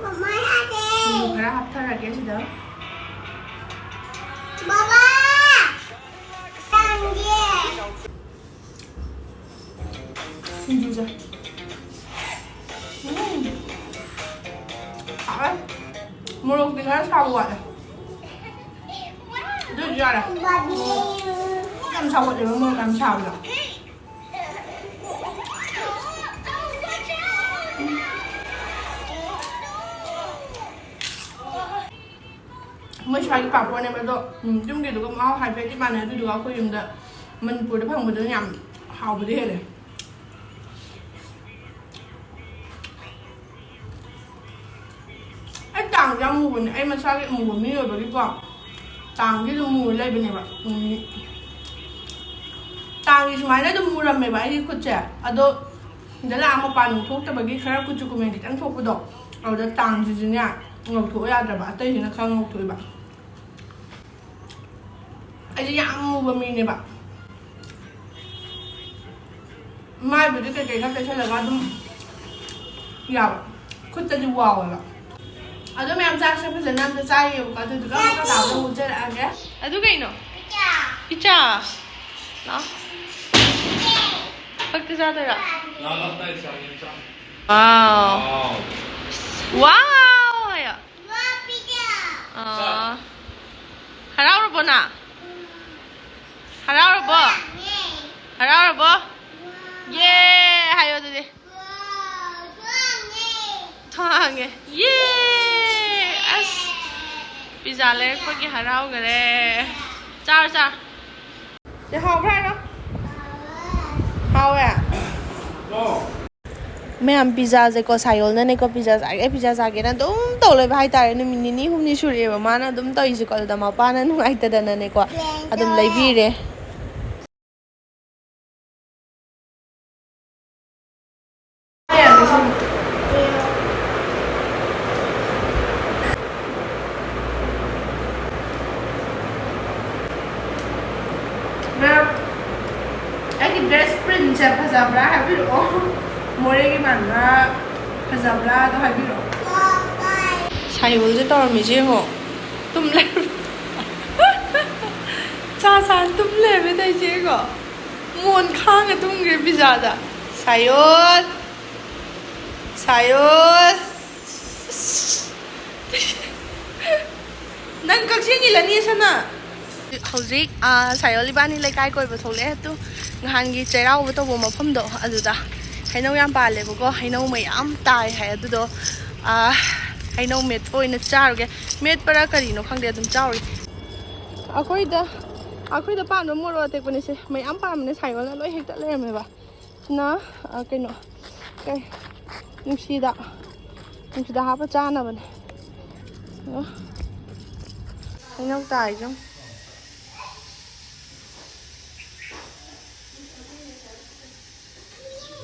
ꯃꯃꯥ ꯌꯥꯗꯦ꯫ ꯁꯤꯡꯖꯨ ꯈꯔ ꯍꯥꯞꯊꯔꯒꯦ ꯁꯤꯗ꯫ ꯕꯕꯥ! ꯌꯥꯗꯦ꯫ ꯁꯤꯡꯖꯨꯁꯦ꯫ ꯎꯝ꯫ ꯍꯥꯎꯋꯦ꯫ ꯃꯣꯔꯣꯛꯇꯤ ꯈꯔ ꯁꯥꯕ ꯋꯥꯠꯂꯦ꯫ ꯑꯗꯨ ꯑꯣꯏꯁꯨ ꯌꯥꯔꯦ꯫ ꯌꯥꯝ ꯁꯥꯎꯒꯠꯂꯦꯕ ꯃꯣꯔꯣꯛ ꯌꯥꯝ ꯁꯥꯕꯗꯣ꯫ ꯃꯣꯏ ꯁ꯭ꯋꯥꯏꯒꯤ ꯄꯥꯐꯣꯔꯅꯦꯕ ꯑꯗꯣ, ꯎꯝ, ꯌꯨꯝꯒꯤꯗꯨꯒ ꯃꯍꯥꯎ ꯍꯥꯏꯐꯦꯠꯇꯤ ꯃꯥꯟꯅꯩ, ꯑꯗꯨꯗꯨꯒ ꯑꯩꯈꯣꯏ ꯌꯨꯝꯗ ꯃꯅꯤꯄꯨꯔꯗ ꯐꯪꯕꯗꯨꯅ ꯌꯥꯝ ꯍꯥꯎꯕꯗꯤ ꯍꯦꯜꯂꯦ꯫ ꯑꯩ ꯇꯥꯡꯁꯦ ꯌꯥꯝ ꯃꯨꯕꯅꯦ, ꯑꯩ ꯃꯁꯥꯒꯤ ꯑꯃꯨꯕ ꯃꯤ ꯑꯣꯏꯕꯒꯤꯀꯣ ꯇꯥꯡꯁꯦ ꯑꯗꯨꯝ ꯃꯨꯔ ꯂꯩꯕꯅꯦꯕ꯫ ꯎꯝ, ꯇꯥꯡꯒꯤ ꯁꯨꯃꯥꯏꯅ ꯑꯗꯨꯝ ꯃꯨꯔꯝꯃꯦꯕ ꯑꯩꯒꯤ ꯈꯨꯠꯁꯦ, ꯑꯗꯣ ꯁꯤꯗ ꯂꯥꯛꯑ ꯃꯄꯥꯟ ꯊꯣꯛꯇꯕꯒꯤ ꯈꯔ ꯀꯨꯆꯨ ꯀꯨꯃꯦꯟ ꯈꯤꯇꯪ ꯊꯣꯛꯄꯗꯣ, ꯑꯗꯨꯗ ꯇꯥꯡꯁꯤꯁꯨꯅꯦ ꯉꯧꯊꯣꯛꯑ ꯌꯥꯗ꯭ꯔꯕ, ꯑꯇꯩꯁꯤꯅ ꯈꯔ ꯉꯧꯊꯣꯛꯑꯦꯕ꯫ ꯑꯩꯁꯦ ꯌꯥꯝ ꯃꯨꯕ ꯃꯤꯅꯦꯕ꯫ ꯃꯥꯏꯕꯨꯗꯤ ꯀꯩꯀꯩ ꯈꯔ ꯇꯩꯁꯜꯂꯒ ꯑꯗꯨꯝ ꯌꯥꯕ, ꯈꯨꯠꯇꯗꯤ ꯋꯥꯎꯋꯦꯕ꯫ ꯑꯗꯣ ꯃꯌꯥꯝ ꯆꯥꯛꯁꯦ ꯐꯖꯅ ꯑꯝꯇ ꯆꯥꯏꯌꯦꯕꯀꯣ, ꯑꯗꯨꯗꯨꯒ ꯃꯈꯥ ꯇꯥꯕꯗ ꯑꯃꯨꯛ ꯎꯠꯆꯔꯛꯑꯒꯦ꯫ ꯑꯗꯨ ꯀꯩꯅꯣ? ꯄꯤꯆꯥ? ꯂꯥꯛꯑꯣ꯫ ꯐꯛꯇ ꯆꯥꯗꯣꯏꯔꯣ? ꯂꯥꯛꯑꯣ, ꯂꯥꯛꯑꯣ, ꯇꯥꯏ, ꯆꯥꯒꯦ, ꯆꯥ꯫ ꯋꯥꯎ꯫ ꯋꯥꯎ꯫ ꯋꯥꯎ ꯍꯥꯏꯌꯣ꯫ ꯑꯥ꯫ ꯍꯔꯥꯎꯔꯕꯣ ꯅꯪ? ꯍꯔꯥꯎꯔꯕꯣ? ꯍꯔꯥꯎꯔꯕꯣ? ꯌꯦ ꯍꯥꯏꯌꯣ ꯑꯗꯨꯗꯤ꯫ ꯊꯣꯡꯉꯦ꯫ ꯌꯦ! ꯑꯁ! ꯄꯤꯖꯥ ꯂꯩꯔꯛꯄꯒꯤ ꯍꯔꯥꯎꯈꯔꯦ꯫ ꯆꯥꯔꯣ, ꯆꯥꯔꯣ꯫ ꯁꯤ ꯍꯥꯎꯕ꯭ꯔꯥ ꯍꯥꯏꯔꯣ? ꯍꯥꯎꯋꯦ? ꯃꯌꯥꯝ ꯄꯤꯖꯥꯁꯦꯀꯣ, ꯁꯥꯏꯌꯣꯜꯅꯅꯦꯀꯣ, ꯄꯤꯖꯥ ꯆꯥꯒꯦ, ꯄꯤꯖꯥ ꯆꯥꯒꯦꯅ ꯑꯗꯨꯝ ꯇꯧ ꯂꯩꯕ ꯍꯥꯏꯇꯥꯔꯦ꯫ ꯅꯨꯃꯤꯠ ꯅꯤꯅꯤ ꯍꯨꯝꯅꯤ ꯁꯨꯔꯛꯑꯦꯕ ꯃꯥꯅ ꯑꯗꯨꯝ ꯇꯧꯔꯤꯁꯦꯀꯣ꯫ ꯑꯗꯨꯗ ꯃꯄꯥꯅ ꯅꯨꯡꯉꯥꯏꯇꯗꯅꯅꯦꯀꯣ, ꯑꯗꯨꯝ ꯂꯩꯕꯤꯔꯦ꯫ ꯃꯦꯝ, ꯑꯩꯒꯤ ꯗ꯭ꯔꯦꯁ ꯄ꯭ꯔꯤꯟꯁꯦ ꯐꯖꯕ꯭ꯔꯥ ꯍꯥꯏꯕꯤꯔꯛꯑꯣ꯫ ꯃꯣꯔꯦꯒꯤ ꯃꯥꯟꯕ꯭ꯔꯥ, ꯐꯖꯕ꯭ꯔꯥꯗꯣ ꯍꯥꯏꯕꯤꯔꯛꯑꯣ꯫ ꯁꯥꯏꯌꯣꯜꯁꯦ ꯇꯧꯔꯝꯃꯤꯁꯦ ꯌꯦꯡꯉꯣ꯫ ꯇꯨꯝ ꯂꯩꯔꯝꯃꯦ꯫ ꯆꯥ ꯆꯥꯅ ꯇꯨꯝ ꯂꯩꯔꯝꯃꯦ ꯇꯧꯔꯤꯁꯦ ꯌꯦꯡꯉꯣ꯫ ꯃꯣꯟ ꯈꯥꯡꯉ ꯇꯨꯝꯈ꯭ꯔꯦ ꯄꯤꯖꯥꯗ꯫ ꯁꯥꯏꯌꯣꯜ! ꯁꯥꯏꯌꯣꯜ! ꯅꯪ ꯀꯛꯆꯦꯡꯒꯤ ꯂꯅꯦꯁꯅ꯫ ꯍꯧꯖꯤꯛ, ꯑꯥ, ꯁꯥꯏꯌꯣꯜ ꯏꯕꯥꯅꯤ ꯂꯩꯀꯥꯏ ꯀꯣꯏꯕ ꯊꯣꯛꯂꯛꯑꯦ꯫ ꯑꯗꯨ ꯅꯍꯥꯟꯒꯤ ꯆꯩꯔꯥꯎꯕ ꯇꯧꯕ ꯃꯐꯝꯗꯣ ꯑꯗꯨꯗ ꯍꯩꯅꯧ ꯌꯥꯝ ꯄꯥꯜꯂꯦꯕꯀꯣ꯫ ꯍꯩꯅꯧ ꯃꯌꯥꯝ ꯇꯥꯏ ꯍꯥꯏ꯫ ꯑꯗꯨꯗꯣ, ꯑꯥ, ꯍꯩꯅꯧ ꯃꯦꯠꯄ ꯑꯣꯏꯅ ꯆꯥꯔꯨꯒꯦ꯫ ꯃꯦꯠꯄꯔꯥ ꯀꯔꯤꯅꯣ ꯈꯪꯗꯦ, ꯑꯗꯨꯝ ꯆꯥꯔꯨꯏ꯫ ꯑꯩꯈꯣꯏꯗ, ꯑꯩꯈꯣꯏꯗ ꯄꯥꯟꯕ ꯃꯣꯔꯣꯛ ꯑꯇꯦꯛꯄꯅꯤꯁꯦ꯫ ꯃꯌꯥꯝ ꯄꯥꯟꯕꯅꯦ, ꯁꯥꯏꯌꯣꯜꯅ ꯂꯣꯏ ꯍꯦꯛꯇꯠ ꯂꯩꯔꯝꯃꯦꯕ꯫ ꯁꯤꯅ, ꯑ, ꯀꯩꯅꯣ, ꯀꯩ, ꯅꯨꯡꯁꯤꯗꯥꯛ, ꯅꯨꯡꯁꯤꯗꯥꯛ ꯍꯥꯞꯄ ꯆꯥꯅꯕꯅꯦ꯫ ꯑꯣ, ꯍꯩꯅꯧ ꯇꯥꯏꯁꯦ ꯌꯦꯡꯉꯨ꯫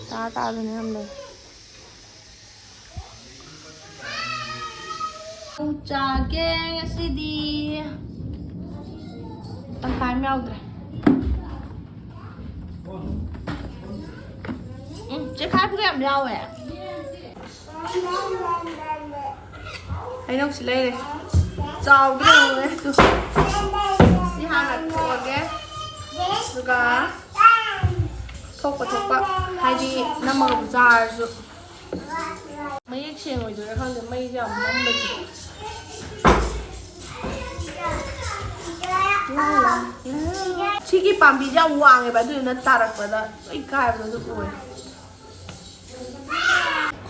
ꯇꯥ ꯇꯥꯗꯅ ꯌꯥꯝ ꯂꯩ꯫ ꯆꯥꯒꯦ ꯉꯁꯤꯗꯤ꯫ ꯇꯪꯈꯥꯏ ꯑꯃ ꯌꯥꯎꯗ꯭ꯔꯦ꯫ ꯎꯝ, ꯆꯦꯈꯥꯏꯕꯒ ꯌꯥꯝ ꯌꯥꯎꯋꯦ꯫ ꯍꯩꯅꯧꯁꯤ ꯂꯩꯔꯦ꯫ ꯆꯥꯎꯗ꯭ꯔꯦ ꯌꯦꯡꯉꯨꯅꯦ꯫ ꯇꯨ꯫ ꯁꯤ ꯍꯥꯟꯅ ꯊꯣꯛꯑꯒꯦ꯫ ꯑꯗꯨꯒ ꯊꯣꯛꯄ ꯊꯣꯛꯄ ꯍꯥꯏꯗꯤ ꯅꯝꯃꯒꯕꯨ ꯆꯥꯔꯁꯨ꯫ ꯃꯌꯦꯛ ꯁꯦꯡꯉꯣꯏꯗꯣꯏꯔꯥ ꯈꯪꯗꯦ, ꯃꯩꯁꯦ ꯌꯥꯝ ꯃꯝꯕꯁꯦ꯫ ꯁꯤꯒꯤ ꯄꯥꯝꯕꯤꯁꯦ ꯌꯥꯝ ꯋꯥꯡꯉꯦꯕ, ꯑꯗꯨꯗꯨꯅ ꯇꯥꯔꯛꯄꯗ ꯂꯣꯏ ꯀꯥꯏꯕꯗꯣ ꯑꯗꯨ ꯑꯣꯏ꯫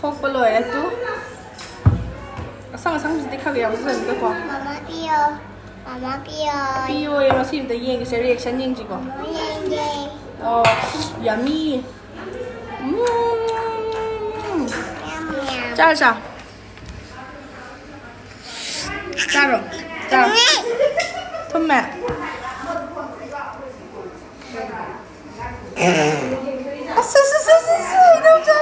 ꯈꯣꯛꯄ ꯂꯣꯏꯔꯦ ꯇꯨ꯫ ꯑꯁꯪ ꯑꯁꯪꯕꯁꯤꯗꯤ ꯈꯔ ꯌꯥꯎꯖꯁꯅꯤꯗꯀꯣ꯫ ꯃꯃꯥ ꯄꯤꯌꯣ꯫ ꯃꯃꯥ ꯄꯤꯌꯣ꯫ ꯄꯤꯌꯣꯌꯦ, ꯃꯁꯤ ꯑꯝꯇ ꯌꯦꯡꯒꯦꯁꯦ, reaction ꯌꯦꯡꯁꯤꯀꯣ꯫ ꯃꯃꯥ ꯌꯦꯡꯒꯦ꯫ ꯑꯣ, yummy꯫ ꯎꯝ꯫ ꯌꯥꯝ ꯌꯥꯝ꯫ ꯆꯥꯔꯣ, ꯆꯥꯔꯣ꯫ ꯆꯥꯔꯣ꯫ ꯊꯨꯝꯃꯦ꯫ ꯊꯨꯝꯃꯦ꯫ ꯑꯁ, ꯑꯁ, ꯑꯁ, ꯑꯁ, ꯑꯁ, ꯏꯅꯝꯆꯥ꯫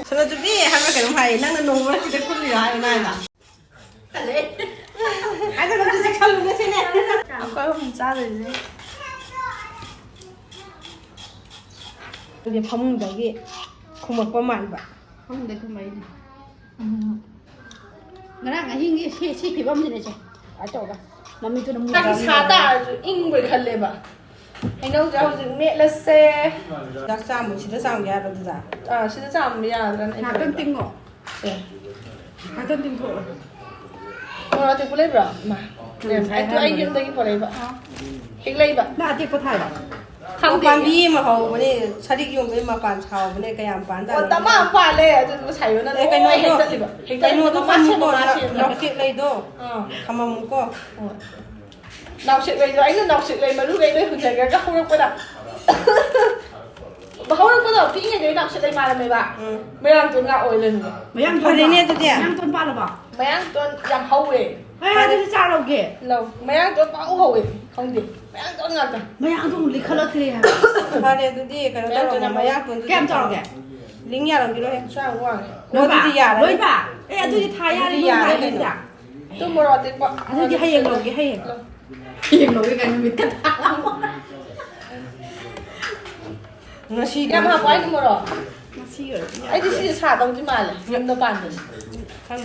ꯁꯣꯅꯣꯆꯨꯕꯤ ꯍꯥꯏꯕ꯭ꯔꯥ ꯀꯩꯅꯣꯝ ꯍꯥꯏꯌꯦ, ꯅꯪꯅ ꯅꯣꯡ ꯃꯔꯛꯁꯤꯗ ꯀꯨꯜꯂꯤꯔꯣ ꯍꯥꯏꯌꯣ ꯅꯥꯏꯅ꯫ ꯇꯜꯂꯦ꯫ ꯍꯥꯏꯗꯣ ꯅꯪꯁꯨ ꯆꯦꯛꯁꯜꯂꯨꯅꯦ ꯁꯤꯅꯦ꯫ ꯑꯩꯈꯣꯏ ꯑꯍꯨꯝ ꯆꯥꯗꯣꯏꯁꯦ꯫ ꯑꯗꯨꯗꯤ ꯐꯃꯨꯡꯗꯒꯤ ꯈꯨꯝꯃꯛꯄ ꯃꯥꯟꯕ꯫ ꯐꯃꯨꯡꯗꯒꯤ ꯈꯨꯝꯃꯛꯏꯅꯦ꯫ ꯎꯝ꯫ ꯉꯔꯥꯡ ꯑꯍꯤꯡꯒꯤ ꯁꯤ, ꯁꯤ ꯐꯤꯕꯝꯁꯤꯅꯦ ꯁꯦ꯫ ꯑꯗꯨꯃꯥꯏꯅ ꯇꯧꯔꯒ ꯃꯃꯤꯠꯇꯨꯅ ꯆꯥꯛ ꯃꯨꯠꯈ꯭ꯔꯕꯅꯤꯅ꯫ ꯁꯥ ꯇꯥꯔꯁꯨ ꯏꯪꯕꯣꯏ ꯈꯜꯂꯦꯕ꯫ ꯍꯩꯅꯧꯁꯦ ꯍꯧꯖꯤꯛ ꯃꯦꯠꯂꯁꯦ꯫ ꯆꯥꯛ ꯆꯥꯝꯃꯨ, ꯁꯤꯗ ꯆꯥꯝꯒꯦ ꯍꯥꯏꯔꯣ ꯑꯗꯨꯗ? ꯑꯥ, ꯁꯤꯗ ꯆꯥꯝꯕ ꯌꯥꯗ꯭ꯔꯅ ꯑꯩ ꯉꯥꯛꯇꯪ ꯈꯜꯂꯦꯕ꯫ ꯇꯤꯡꯉꯣ꯫ ꯁꯦ꯫ ꯉꯥꯛꯇꯪ ꯇꯤꯡꯊꯣꯛꯑꯣ꯫ ꯃꯣꯔꯣꯛ ꯑꯇꯦꯛꯄ ꯂꯩꯕ꯭ꯔꯣ? ꯃꯥ꯫ ꯅꯪ ꯉꯁꯥꯏ ꯑꯩ, ꯑꯩ ꯍꯥꯏꯔꯝꯕꯅꯦ꯫ ꯌꯨꯝꯗꯒꯤ ꯄꯨꯔꯛꯏꯕ꯫ ꯑꯥ꯫ ꯍꯦꯛ ꯂꯩꯕ꯫ ꯅꯪ ꯑꯇꯦꯛꯄ ꯊꯥꯏꯔꯣ? ꯈꯪꯗꯦ꯫ ꯑꯣ, ꯄꯥꯝꯕꯤ ꯑꯃ ꯍꯧꯕꯅꯦ, ꯁꯔꯤꯛ ꯌꯣꯟꯕꯩ ꯃꯄꯥꯟ ꯁꯥꯍꯧꯕꯅꯦ, ꯀꯌꯥꯝ ꯄꯥꯟꯖꯥꯠꯅꯣ? ꯑꯣ, ꯗꯃꯥ ꯑꯃ ꯄꯥꯜꯂꯦ, ꯑꯗꯨꯗꯨꯒ ꯁꯥꯏꯌꯣꯅ ꯑꯦ, ꯂꯣꯏ ꯀꯩꯅꯣꯗꯣ, ꯍꯦꯛꯇꯠꯂꯤꯕ꯫ ꯍꯦꯛꯇꯠꯂꯤꯕ ꯀꯩꯅꯣꯗꯣ ꯃꯥ ꯊꯝꯃꯨꯀꯣ, ꯁꯦꯝꯕ ꯃꯥ ꯅ-, ꯁꯦꯝꯕ꯫ ꯅꯥꯎꯁꯦꯛ ꯂꯩꯗꯣ꯫ ꯑꯥ꯫ ꯊꯝꯃꯝꯃꯨꯀꯣ꯫ ꯍꯣꯏ꯫ ꯅꯥꯎꯁꯦꯛ ꯂꯩꯗꯣ, ꯑꯩꯅ ꯅꯥꯎꯁꯦꯛ ꯂꯩ ꯃꯔꯨꯈꯩ ꯂꯣꯏ ꯍꯨꯟꯖꯈ꯭ꯔꯒ ꯍꯧꯔꯛꯄꯗ꯫ ꯍꯧꯔꯛꯄꯗꯣ ꯄꯤꯛꯏꯉꯩꯗꯩ ꯅꯥꯎꯁꯦꯛ ꯂꯩ ꯃꯥꯜꯂꯝꯃꯦꯕ꯫ ꯎꯝ꯫ ꯃꯌꯥꯡꯇꯣꯟ ꯉꯥꯛ ꯑꯣꯏ ꯂꯩꯔꯝꯃꯦ꯫ ꯃꯌꯥꯡꯇꯣꯟ ꯐꯔꯦꯅꯦ ꯄꯥ-, ꯑꯗꯨꯗꯤ꯫ ꯃꯌꯥꯡꯇꯣꯟ ꯄꯥꯜꯂꯕ? ꯃꯌꯥꯡꯇꯣꯟ ꯌꯥꯝ ꯍꯧꯋꯦ꯫ ꯍꯣꯏ, ꯑꯗꯨꯗꯤ ꯆꯥꯔ ꯂꯧꯒꯦ꯫ ꯂꯧ꯫ ꯃꯌꯥꯡꯇꯣꯟ ꯄꯥꯛ ꯍꯧꯋꯦ꯫ ꯈꯪꯗꯦ꯫ ꯃꯌꯥꯡꯇꯣꯟ ꯉꯥꯛꯇ꯫ ꯃꯌꯥꯡꯇꯣꯟ ꯂꯤꯈꯠꯂꯛꯇ꯭ꯔꯦ ꯍꯥꯏꯕ꯫ ꯐꯔꯦ, ꯑꯗꯨꯗꯤ ꯀꯩꯅꯣ ꯃꯌꯥꯡꯇꯣꯟ ꯇꯧꯔꯣ, ꯌꯥꯝ ꯍꯧꯋꯦ꯫ ꯃꯌꯥꯡꯇꯣꯟꯗꯨꯗꯤ ꯀꯌꯥꯝ ꯆꯥꯎꯔꯒꯦ? ꯂꯤꯡ ꯌꯥꯔꯝꯈꯤꯔꯣꯏ꯫ ꯌꯥꯝ ꯋꯥꯡꯉꯦ꯫ ꯑꯣ, ꯂꯣꯏꯕ? ꯑꯗꯨꯗꯤ ꯌꯥꯔꯅꯤ꯫ ꯂꯣꯏꯕ? ꯑꯦ, ꯑꯗꯨꯗꯤ ꯊꯥ ꯌꯥꯔꯦ, ꯑꯗꯨꯗꯤ ꯌꯨꯝ ꯌꯥꯔꯅꯤ ꯊꯥ ꯀꯩꯅꯣ꯫ ꯌꯥꯔꯦ꯫ ꯇꯨ ꯃꯣꯔꯣꯛ ꯑꯇꯦꯛꯄ꯫ ꯑꯗꯨꯗꯤ ꯍꯌꯦꯡ ꯂꯧꯒꯦ, ꯍꯌꯦꯡ꯫ ꯂꯧ꯫ ꯍꯌꯦꯡ ꯂꯧꯒꯦ ꯀꯥꯏꯅ ꯅꯨꯃꯤꯠ ꯀꯌꯥ ꯊꯥ? ꯉꯁꯤ ꯀꯌꯥꯝ ꯍꯥꯞꯄꯣ ꯍꯥꯏꯅꯣ ꯃꯣꯔꯣꯛ? ꯉꯁꯤ ꯑꯣꯏꯔꯗꯤ ꯑꯩꯗꯤ ꯁꯤꯁꯦ ꯁꯥꯗꯧꯗꯤ ꯃꯥꯜꯂꯦ, ꯌꯨꯝꯗ ꯄꯥꯟꯕꯁꯦ꯫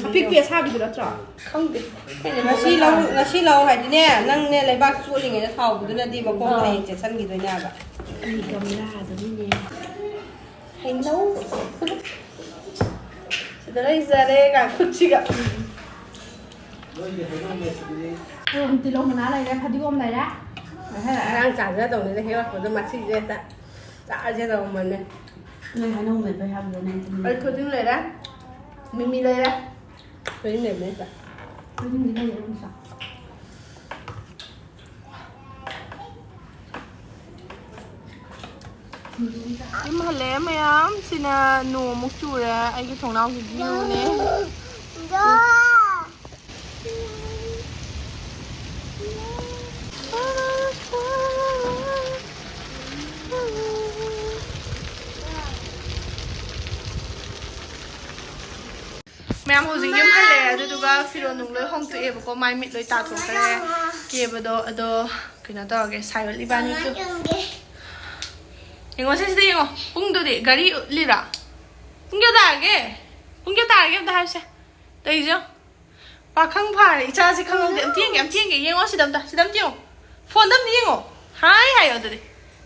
ꯑꯄꯤꯛꯄꯤ ꯑꯁꯥꯕꯤꯗꯨ ꯅꯠꯇ꯭ꯔꯣ? ꯈꯪꯗꯦ꯫ ꯉꯁꯤ ꯂꯧ, ꯉꯁꯤ ꯂꯧ ꯍꯥꯏꯗꯤꯅꯦ, ꯅꯪꯅꯦ ꯂꯩꯕꯥꯛ ꯆꯣꯠꯂꯤꯉꯩꯗ ꯊꯥꯎꯕꯗꯨꯅꯗꯤ ꯃꯈꯣꯡ ꯑꯥ꯫ ꯍꯌꯦꯡ ꯆꯦꯠꯁꯟꯈꯤꯗꯣꯏꯅꯦ ꯍꯥꯏꯕ꯫ ꯑꯩ ꯒꯝꯂꯥꯗꯨꯅꯤꯅꯦ꯫ ꯍꯩꯅꯧ꯫ ꯁꯤꯗ ꯂꯩꯖꯔꯦ ꯀꯥꯡꯈꯨꯠꯁꯤꯒ꯫ ꯎꯝ, ꯇꯤꯜꯍꯧ ꯃꯅꯥ ꯂꯩꯔꯦ, ꯐꯗꯤꯒꯣꯝ ꯂꯩꯔꯦ꯫ ꯉꯔꯥꯡ ꯆꯥꯖꯗꯧꯅꯤꯅ ꯍꯦꯛꯂꯛꯄꯗꯣ ꯃꯁꯤꯁꯦ ꯍꯦꯛꯇ ꯆꯥꯔꯁꯦ ꯇꯧꯔꯝꯕꯅꯦ꯫ ꯅꯣꯏ ꯍꯩꯅꯧ ꯃꯦꯠꯄꯩ ꯍꯥꯏꯕꯗꯣ ꯅꯪ ꯇꯨꯃꯤꯟ ꯑꯩ ꯊꯣꯏꯗꯤꯡ ꯂꯩꯔꯦ, ꯃꯤꯃꯤ ꯂꯩꯔꯦ꯫ ꯊꯣꯏꯗꯤꯡ ꯂꯩꯕꯅꯦ ꯍꯦꯛꯇ꯫ ꯊꯣꯏꯗꯤꯡꯗꯤ ꯂꯩꯔꯦ ꯑꯗꯨꯝ ꯆꯥ꯫ ꯌꯨꯝ ꯍꯜꯂꯛꯑꯦ ꯃꯌꯥꯝ꯫ ꯁꯤꯅ ꯅꯣꯡꯃꯨꯛ ꯆꯨꯔꯦ꯫ ꯑꯩꯒꯤ ꯊꯣꯡꯅꯥꯎꯒꯤ ꯚ꯭ꯌꯨꯅꯦ꯫ ꯃꯌꯥꯝ ꯍꯧꯖꯤꯛ ꯌꯨꯝ ꯍꯜꯂꯛꯑꯦ, ꯑꯗꯨꯗꯨꯒ ꯐꯤꯔꯣꯜ ꯅꯨꯡ ꯂꯣꯏ ꯍꯣꯡꯗꯣꯛꯑꯦꯕꯀꯣ, ꯃꯥꯏ ꯃꯤꯠ ꯂꯣꯏ ꯇꯥꯊꯣꯛꯈ꯭ꯔꯦ ꯀꯦꯕꯗꯣ꯫ ꯑꯗꯣ ꯀꯩꯅꯣ ꯇꯧꯔꯒꯦ, ꯁꯥꯏꯌꯣꯜ ꯏꯕꯥꯅꯤꯁꯨ꯫ ꯌꯦꯡꯉꯣ ꯁꯤꯁꯤꯗ ꯌꯦꯡꯉꯣ, ꯄꯨꯡꯗꯨꯗꯤ ꯒꯥꯔꯤ ꯎꯠꯂꯤꯔꯥ? ꯄꯨꯡ ꯀꯌꯥ ꯇꯥꯔꯒꯦ? ꯄꯨꯡ ꯀꯌꯥ ꯇꯥꯔꯒꯦ ꯑꯝꯇ ꯍꯥꯏꯁꯦ꯫ ꯇꯧꯔꯤꯁꯦ ꯌꯦꯡꯉꯣ꯫ ꯄꯥꯈꯪ ꯐꯥꯔꯦ ꯏꯆꯥꯁꯤ ꯈꯪꯍꯧꯗꯦ꯫ ꯑꯝꯇ ꯌꯦꯡꯒꯦ, ꯑꯝꯇ ꯌꯦꯡꯒꯦ꯫ ꯌꯦꯡꯉꯣ ꯁꯤꯗ ꯑꯝꯇ, ꯁꯤꯗ ꯑꯝꯇ ꯌꯦꯡꯉꯣ꯫ ꯐꯣꯟꯗ ꯑꯝꯇ ꯌꯦꯡꯉꯣ꯫ ꯍꯥꯏ ꯍꯥꯏꯌꯣ ꯑꯗꯨꯗꯤ꯫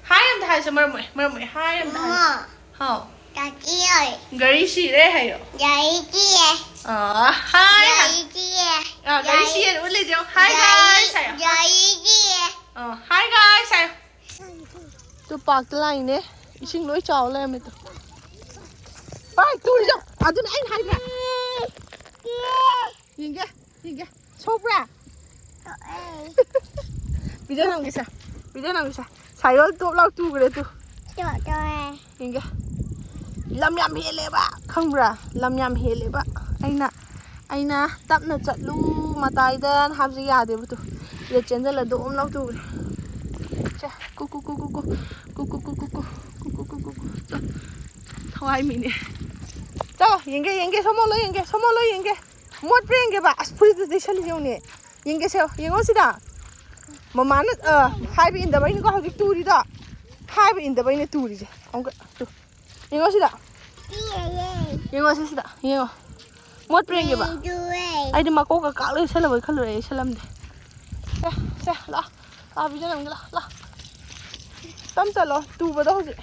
ꯍꯥꯏ ꯑꯝꯇ ꯍꯥꯏꯁꯦ, ꯃꯔꯝ ꯃꯣꯛꯑꯦ, ꯃꯔꯝ ꯃꯣꯛꯑꯦ꯫ ꯍꯥꯏ ꯑꯝꯇ ꯍꯥꯏꯌꯣ꯫ ꯃꯃꯥ꯫ ꯍꯥꯎ꯫ ꯇꯥꯇꯤ ꯍꯣꯏ꯫ ꯒꯥꯔꯤ ꯁꯤꯔꯦ ꯍꯥꯏꯌꯣ꯫ ꯒꯥꯔꯤ ꯁꯤꯔꯦ꯫ ꯑꯥ, ꯍꯥꯏ ꯍꯥꯏ꯫ ꯒꯥꯔꯤ ꯁꯤꯔꯦ꯫ ꯑꯥ, ꯒꯥꯔꯤ ꯒꯥꯔꯤ ꯁꯤꯔꯦ ꯎꯠꯂꯤꯁꯦ ꯌꯦꯡꯉꯣ꯫ ꯍꯥꯏ ꯒꯥꯔꯤ, guys ꯍꯥꯏꯌꯣ꯫ ꯒꯥꯔꯤ ꯁꯤꯔꯦ꯫ ꯑꯥ, ꯍꯥꯏ guys ꯍꯥꯏꯌꯣ꯫ ꯇꯨ ꯄꯥꯔꯛꯇ ꯂꯥꯛꯏꯅꯦ꯫ ꯏꯁꯤꯡ ꯂꯣꯏ ꯆꯥꯎ ꯂꯩꯔꯝꯃꯦ ꯇꯨ꯫ ꯄꯥꯏ, ꯇꯨꯔꯤꯗꯣ꯫ ꯑꯗꯨꯅ ꯑꯩꯅ ꯍꯥꯏꯗ꯭ꯔꯥ? ꯌꯦꯡꯒꯦ, ꯌꯦꯡꯒꯦ꯫ ꯁꯣꯛꯄ꯭ꯔꯥ? ꯁꯣꯛꯑꯦ꯫ ꯄꯤꯖ ꯅꯝꯒꯦꯁꯦ꯫ ꯄꯤꯖ ꯅꯝꯒꯦꯁꯦ꯫ ꯁꯥꯏꯌꯣꯜ ꯇꯣꯞ ꯂꯥꯎ ꯇꯨꯈ꯭ꯔꯦ ꯇꯨ꯫ ꯇꯣꯛ ꯇꯣꯛꯑꯦ꯫ ꯌꯦꯡꯒꯦ꯫ ꯂꯝ ꯌꯥꯝ ꯍꯦꯜꯂꯦꯕ, ꯈꯪꯕ꯭ꯔꯥ? ꯂꯝ ꯌꯥꯝ ꯍꯦꯜꯂꯦꯕ꯫ ꯑꯩꯅ, ꯑꯩꯅ ꯇꯞꯅ ꯆꯠꯂꯨ ꯃꯇꯥꯏꯗ ꯍꯥꯏꯕꯁꯦ ꯌꯥꯗꯦꯕ ꯇꯨ꯫ ꯁꯤꯗ ꯆꯦꯟꯁꯤꯜꯂ ꯗꯣꯝ ꯂꯥꯎ ꯇꯨꯈ꯭ꯔꯦ꯫ ꯁꯦ, ꯀꯨ, ꯀꯨ, ꯀꯨ, ꯀꯨ, ꯀꯨ꯫ ꯆꯣ꯫ ꯊꯋꯥꯏ ꯃꯤꯅꯦ꯫ ꯆꯣ, ꯌꯦꯡꯒꯦ, ꯌꯦꯡꯒꯦ, ꯁꯣꯃꯣ ꯂꯣꯏ ꯌꯦꯡꯒꯦ, ꯁꯣꯃꯣ ꯂꯣꯏ ꯌꯦꯡꯒꯦ꯫ ꯃꯣꯠꯄ꯭ꯔꯥ ꯌꯦꯡꯒꯦꯕ꯫ ꯑꯁ, ꯐꯨꯔꯤꯠꯇꯨ ꯂꯤꯠꯁꯜꯂꯤ ꯌꯦꯡꯉꯨꯅꯦ꯫ ꯌꯦꯡꯒꯦꯁꯦ, ꯌꯦꯡꯉꯣ ꯁꯤꯗ꯫ ꯃꯃꯥꯅ, ꯑ, ꯍꯥꯏꯕ ꯏꯟꯗꯕꯩꯅꯤꯀꯣ ꯍꯧꯖꯤꯛ ꯇꯨꯔꯤꯗꯣ꯫ ꯍꯥꯏꯕ ꯏꯟꯗꯕꯩꯅꯦ ꯇꯨꯔꯤꯁꯦ꯫ ꯑꯃꯨꯛꯀ ꯇꯨ꯫ ꯌꯦꯡꯉꯣ ꯁꯤꯗ꯫ ꯌꯦꯡꯉꯣ ꯁꯤꯁꯤꯗ, ꯌꯦꯡꯉꯣ꯫ ꯃꯣꯠꯄ꯭ꯔꯥ ꯌꯦꯡꯒꯦꯕ? ꯑꯩꯗꯤ ꯃꯀꯣꯛꯀ ꯀꯥꯛ ꯂꯩꯁꯜꯂꯕꯣꯏ ꯈꯜꯂꯨꯔꯦ, ꯌꯦꯁꯜꯂꯝꯗꯦ꯫ ꯁꯦ, ꯁꯦ, ꯂꯥꯛꯑꯣ꯫ ꯂꯥꯛꯑꯣ, ꯚꯤꯗꯤꯑꯣ ꯅꯝꯒꯦ, ꯂꯥꯛꯑꯣ, ꯂꯥꯛꯑꯣ꯫ ꯇꯝ ꯆꯠꯂꯣ, ꯇꯨꯕꯗꯣ ꯍꯧꯖꯤꯛ꯫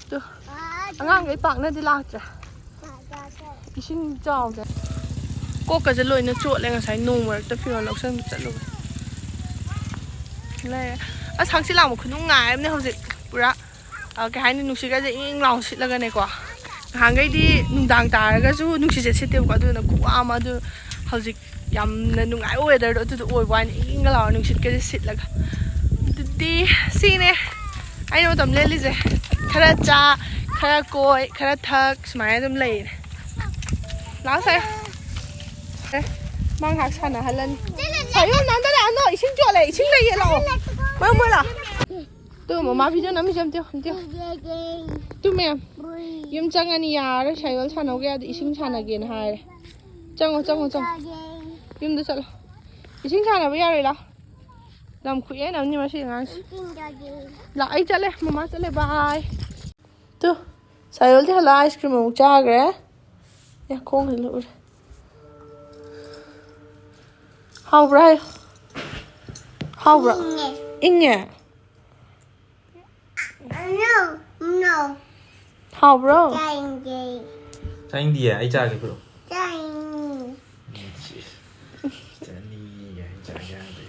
ꯇꯨ꯫ ꯑꯉꯥꯡꯈꯩ ꯄꯥꯛꯅꯗꯤ ꯂꯥꯛꯇ꯭ꯔꯦ꯫ ꯏꯁꯤꯡ ꯆꯥꯎꯗꯦ꯫ ꯀꯣꯛꯀꯁꯦ ꯂꯣꯏꯅ ꯆꯣꯠꯂꯦ ꯉꯁꯥꯏ ꯅꯣꯡ ꯃꯔꯛꯇ ꯐꯤꯔꯣꯜ ꯂꯧꯁꯟꯕ ꯆꯠꯂꯨꯕ꯫ ꯂꯩꯔꯦ꯫ ꯑꯁ, ꯍꯪꯆꯤꯠ ꯂꯥꯡꯕ ꯈꯨꯅꯨꯡꯉꯥꯏ ꯑꯃꯅꯦ ꯍꯧꯖꯤꯛ꯫ ꯄꯨꯔꯥ, ꯑ, ꯀꯩ ꯍꯥꯏꯅꯤ, ꯅꯨꯡꯁꯤꯠꯀꯁꯦ ꯏꯪ ꯏꯪ ꯂꯥꯎ ꯁꯤꯠꯂꯒꯅꯦꯀꯣ꯫ ꯅꯍꯥꯟꯈꯩꯗꯤ ꯅꯨꯡꯗꯥꯡ ꯇꯥꯔꯒꯁꯨ ꯅꯨꯡꯁꯤꯠꯁꯦ ꯁꯤꯠꯇꯦꯕꯀꯣ, ꯑꯗꯨꯅ ꯈꯨꯋꯥ ꯑꯃ꯫ ꯑꯗꯨ ꯍꯧꯖꯤꯛ ꯌꯥꯝꯅ ꯅꯨꯡꯉꯥꯏꯕ weatherꯗꯣ ꯑꯗꯨꯗꯣ ꯑꯣꯏꯕ ꯋꯥꯅꯤ, ꯏꯪ ꯏꯪꯒ ꯂꯥꯎꯔ ꯅꯨꯡꯁꯤꯠꯀꯁꯦ ꯁꯤꯠꯂꯒ꯫ ꯑꯗꯨꯗꯤ ꯁꯤꯅꯦ ꯑꯩꯅ ꯃꯇꯝ ꯂꯦꯜꯂꯤꯁꯦ꯫ ꯈꯔ ꯆꯥ, ꯈꯔ ꯀꯣꯏ, ꯈꯔ ꯊꯛ, ꯁꯨꯃꯥꯏꯅ ꯑꯗꯨꯝ ꯂꯩꯔꯦ꯫ ꯂꯥꯛꯑꯣ ꯁꯥꯏ꯫ ꯑꯦ, ꯃꯥ ꯉꯥꯏꯍꯥꯛ ꯁꯥꯟꯅꯍꯜꯂꯅꯤ꯫ ꯁꯥꯏꯌꯣ, ꯅꯥꯟꯗꯔꯛꯑꯅꯣ, ꯏꯁꯤꯡ ꯆꯣꯠꯂꯦ, ꯏꯁꯤꯡ ꯂꯩꯌꯦ, ꯂꯥꯛꯑꯣ꯫ ꯃꯣꯏ, ꯃꯣꯏ ꯂꯥꯛꯑꯣ꯫ ꯇꯨ, ꯃꯃꯥ ꯚꯤꯗꯤꯑꯣ ꯅꯝꯃꯤꯁꯦ ꯑꯝꯇ ꯌꯦꯡꯉꯣ, ꯑꯝꯇ ꯌꯦꯡꯉꯣ꯫ ꯇꯨ, ꯃꯌꯥꯝ꯫ ꯌꯨꯝ ꯆꯪꯉꯅꯤ, ꯌꯥꯔꯔꯣꯏ, ꯁꯥꯏꯌꯣꯜ ꯁꯥꯟꯅꯧꯒꯦ ꯌꯥꯗꯦ, ꯏꯁꯤꯡ ꯁꯥꯟꯅꯒꯦꯅ ꯍꯥꯏꯔꯦ꯫ ꯆꯪꯉꯣ, ꯆꯪꯉꯣ, ꯆꯪꯉꯣ꯫ ꯌꯨꯝꯗ ꯆꯠꯂꯣ꯫ ꯏꯁꯤꯡ ꯁꯥꯟꯅꯕ ꯌꯥꯔꯣꯏ, ꯂꯥꯎ꯫ ꯂꯝ ꯈꯨꯍꯦꯟ ꯑꯃꯅꯤ ꯃꯁꯤ ꯑꯉꯥꯡꯁꯦ꯫ ꯂꯥꯛ, ꯑꯩ ꯆꯠꯂꯦ, ꯃꯃꯥ ꯆꯠꯂꯦ, bye꯫ ꯇꯨ, ꯁꯥꯏꯌꯣꯜꯗꯤ ꯍꯜꯂꯛ ice cream ꯑꯃꯨꯛ ꯆꯥꯈ꯭ꯔꯦ꯫ ꯑꯦ, ꯈꯣꯡꯁꯤꯗ ꯎꯔꯦ꯫ ꯍꯥꯎꯕ꯭ꯔꯥ ꯍꯥꯏꯌꯣ꯫ ꯍꯥꯎꯕ꯭ꯔꯥ? ꯏꯪꯉꯦ꯫ ꯏꯪꯉꯦ? No, no. ꯍꯥꯎꯕ꯭ꯔꯣ? ꯆꯥꯅꯤꯡꯗꯦ꯫ ꯆꯥꯅꯤꯡꯗꯤꯌꯦ? ꯑꯩ ꯆꯥꯒꯦ, ꯄꯤꯔꯛꯑꯣ꯫ ꯆꯥꯅꯤꯡꯉꯤ꯫ ꯆꯥꯅꯤꯡꯉꯤ ꯀꯥꯏꯅ ꯆꯥꯒꯦ ꯍꯥꯏꯔꯗꯤ꯫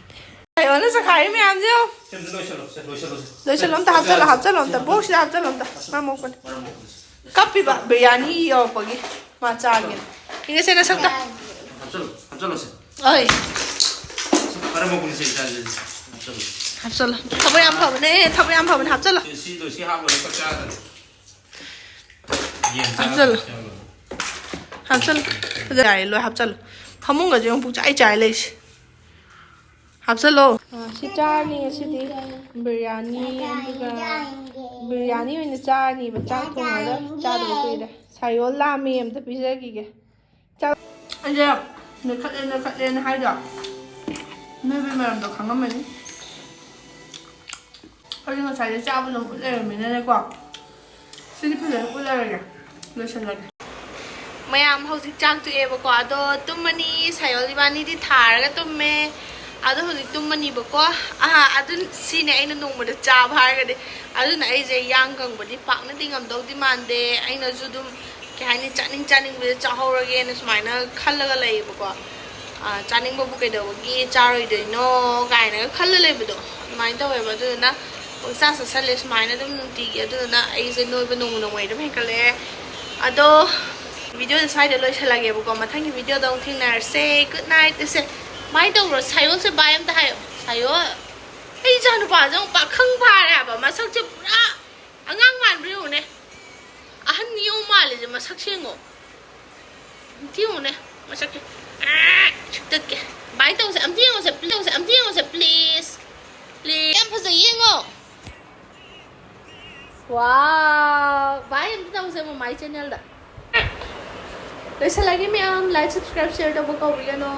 ꯁꯥꯏꯌꯣꯜꯅ ꯆꯈꯥꯏꯔꯤ ꯃꯌꯥꯝꯁꯦ ꯌꯦꯡꯉꯣ꯫ ꯁꯦ, ꯑꯝꯇ ꯂꯣꯏꯁꯜꯂꯣ, ꯁꯦ, ꯂꯣꯏꯁꯜꯂꯣ, ꯁꯦ꯫ ꯂꯣꯏꯁꯜꯂꯣ, ꯑꯝꯇ ꯍꯥꯞꯆꯜꯂꯣ, ꯍꯥꯞꯆꯜꯂꯣ, ꯑꯝꯇ꯫ ꯁꯦ, ꯕꯣꯛꯁꯤꯗ ꯍꯥꯞꯆꯜꯂꯣ, ꯑꯝꯇ꯫ ꯃꯔꯝ ꯃꯣꯛꯄꯅꯦ꯫ ꯃꯔꯝ ꯃꯣꯛꯄꯅꯦ꯫ ꯀꯞꯄꯤꯕ ꯕꯤꯔꯌꯥꯅꯤ ꯌꯧꯔꯛꯄꯒꯤ꯫ ꯃꯥ ꯆꯥꯒꯦ꯫ ꯌꯦꯡꯉꯁꯦ ꯅꯁꯛꯇ꯫ ꯍꯥꯞꯆꯜꯂꯣ, ꯍꯥꯞꯆꯜꯂꯣ ꯁꯦ꯫ ꯑꯩ꯫ ꯃꯔꯝ ꯃꯣꯛꯄꯅꯦ ꯁꯦ, ꯏꯆꯥꯁꯦ꯫ ꯍꯥꯞꯆꯜꯂꯣ꯫ ꯍꯥꯞꯆꯜꯂꯣ꯫ ꯊꯕꯛ ꯌꯥꯝ ꯐꯕꯅꯦ, ꯊꯕꯛ ꯌꯥꯝ ꯐꯕꯅꯦ, ꯍꯥꯞꯆꯜꯂꯣ꯫ ꯁꯤ, ꯁꯤ, ꯁꯤ ꯍꯥꯞꯄꯒ ꯆꯥꯛ ꯆꯥꯒꯗꯕꯅꯦ꯫ ꯌꯦꯟ ꯆꯥꯔꯒ ꯍꯥꯞꯆꯜꯂꯣ꯫ ꯆꯥꯔꯒ꯫ ꯍꯥꯞꯆꯜꯂꯣ꯫ ꯑꯗꯨ ꯌꯥꯔꯦ, ꯂꯣꯏ ꯍꯥꯞꯆꯜꯂꯣ꯫ ꯐꯃꯨꯡꯒꯁꯦ ꯑꯃꯨꯛ ꯄꯨꯡꯆꯥꯏ ꯆꯥꯏ ꯂꯩꯁꯦ꯫ ꯍꯥꯞꯆꯜꯂꯣ꯫ ꯑꯥ, ꯁꯤ ꯆꯥꯔꯅꯤ ꯉꯁꯤꯗꯤ꯫ ꯕꯤꯔꯌꯥꯅꯤ, ꯑꯗꯨꯒ ꯕꯤꯔꯌꯥꯅꯤ ꯑꯣꯏꯅ ꯆꯥꯔꯅꯤꯕ꯫ ꯆꯥꯛ ꯊꯣꯡꯉꯒ ꯆꯥꯗꯕ ꯀꯨꯏꯔꯦ꯫ ꯁꯥꯏꯌꯣꯜ ꯂꯥꯝꯃꯦ, ꯑꯝꯇ ꯄꯤꯖꯈꯤꯒꯦ꯫ ꯆꯥꯛ, ꯑꯩꯁꯦ ꯅꯣꯏꯈꯠꯂꯦ, ꯅꯣꯏꯈꯠꯂꯦꯅ ꯍꯥꯏꯗꯣ ꯅꯣꯏꯕꯒꯤ ꯃꯔꯝꯗꯣ ꯈꯪꯉꯝꯃꯅꯤ꯫ ꯑꯩꯗꯤ ꯉꯁꯥꯏꯗꯩ ꯆꯥꯕ ꯑꯗꯨꯝ ꯎꯠ ꯂꯩꯔꯝꯃꯤꯅꯅꯦꯀꯣ꯫ ꯁꯤꯗꯤ ꯐꯖꯅ ꯄꯨꯜꯂꯔꯒꯦ, ꯂꯣꯏꯁꯤꯜꯂꯒꯦ꯫ ꯃꯌꯥꯝ ꯍꯧꯖꯤꯛ ꯆꯥꯛ ꯇꯣꯛꯑꯦꯕꯀꯣ, ꯑꯗꯣ ꯇꯨꯝꯃꯅꯤ꯫ ꯁꯥꯌꯣꯜ ꯏꯕꯥꯅꯤꯗꯤ ꯊꯥꯔꯒ ꯇꯨꯝꯃꯦ꯫ ꯑꯗꯣ ꯍꯧꯖꯤꯛ ꯇꯨꯝꯃꯅꯤꯕꯀꯣ꯫ ꯑꯍꯥ, ꯑꯗꯨ ꯁꯤꯅꯦ ꯑꯩꯅ ꯅꯣꯡꯃꯗ ꯆꯥꯕ ꯍꯥꯏꯔꯒꯗꯤ꯫ ꯑꯗꯨꯅ ꯑꯩꯁꯦ ꯌꯥꯡ ꯀꯪꯕꯗꯤ ꯄꯥꯛꯅꯗꯤ ꯉꯝꯗꯧꯗꯤ ꯃꯥꯟꯗꯦ꯫ ꯑꯩꯅꯁꯨ ꯑꯗꯨꯝ, ꯀꯩ ꯍꯥꯏꯅꯤ, ꯆꯥꯅꯤꯡ ꯆꯥꯅꯤꯡꯕꯗ ꯆꯥꯍꯧꯔꯒꯦꯅ ꯁꯨꯃꯥꯏꯅ ꯈꯜꯂꯒ ꯂꯩꯌꯦꯕꯀꯣ꯫ ꯑꯥ, ꯆꯥꯅꯤꯡꯕꯕꯨ ꯀꯩꯗꯧꯕꯒꯤ ꯆꯥꯔꯣꯏꯗꯣꯏꯅꯣ ꯀꯥꯏꯅꯒ ꯈꯜꯂ ꯂꯩꯕꯗꯣ, ꯑꯗꯨꯃꯥꯏꯅ ꯇꯧꯋꯦꯕ꯫ ꯑꯗꯨꯗꯨꯅ ꯄꯪꯆꯥ ꯆꯥꯁꯜꯂꯦ ꯁꯨꯃꯥꯏꯅ ꯑꯗꯨꯝ ꯅꯨꯡꯇꯤꯒꯤ꯫ ꯑꯗꯨꯗꯨꯅ ꯑꯩꯁꯦ ꯅꯣꯏꯕ ꯅꯣꯡꯃ ꯅꯣꯡꯃꯒꯤ ꯑꯗꯨꯝ ꯍꯦꯟꯒꯠꯂꯛꯑꯦ꯫ ꯑꯗꯣ ꯚꯤꯗꯤꯑꯣꯁꯦ ꯁ꯭ꯋꯥꯏꯗ ꯂꯣꯏꯁꯤꯜꯂꯒꯦꯕꯀꯣ꯫ ꯃꯊꯪꯒꯤ ꯚꯤꯗꯤꯑꯣꯗ ꯑꯃꯨꯛ ꯊꯦꯡꯅꯔꯁꯦ꯫ Good night꯫ ꯏꯁꯦ, ꯕꯥꯏ ꯇꯧꯔꯣ꯫ ꯁꯥꯌꯣꯜꯁꯦ ꯕꯥꯏ ꯑꯝꯇ ꯍꯥꯏꯌꯣ꯫ ꯁꯥꯌꯣꯜ, ꯑꯩ ꯏꯆꯥ ꯅꯨꯄꯥꯁꯦ ꯑꯃꯨꯛ ꯄꯥꯈꯪ ꯐꯥꯔꯦ ꯍꯥꯏꯕ꯫ ꯃꯁꯛꯁꯦ ꯄꯨꯔꯥ ꯑꯉꯥꯡ ꯃꯥꯟꯕ꯭ꯔꯥ ꯌꯦꯡꯉꯨꯅꯦ꯫ ꯑꯍꯟ ꯌꯦꯡꯉꯨ ꯃꯥꯜꯂꯤꯁꯦ, ꯃꯁꯛꯁꯦ ꯌꯦꯡꯉꯣ꯫ ꯑꯝꯇ ꯌꯦꯡꯉꯨꯅꯦ, ꯃꯁꯛꯁꯦ꯫ ꯑꯥ, ꯁꯤꯛꯇꯠꯀꯦ꯫ ꯕꯥꯏ ꯇꯧꯁꯦ, ꯑꯝꯇ ꯌꯦꯡꯉꯨꯁꯦ, please ꯇꯧꯁꯦ, ꯑꯝꯇ ꯌꯦꯡꯉꯨꯁꯦ, please꯫ Please꯫ ꯌꯥꯝ ꯐꯖꯩ, ꯌꯦꯡꯉꯣ꯫ Wow, ꯕꯥꯏ ꯑꯝꯇ ꯇꯧꯁꯦ ꯃꯃꯥꯏ channelꯗ꯫ ꯂꯣꯏꯁꯤꯜꯂꯒꯦ ꯃꯌꯥꯝ, like, subscribe, share ꯇꯧꯕ ꯀꯥꯎꯕꯤꯒꯅꯣ꯫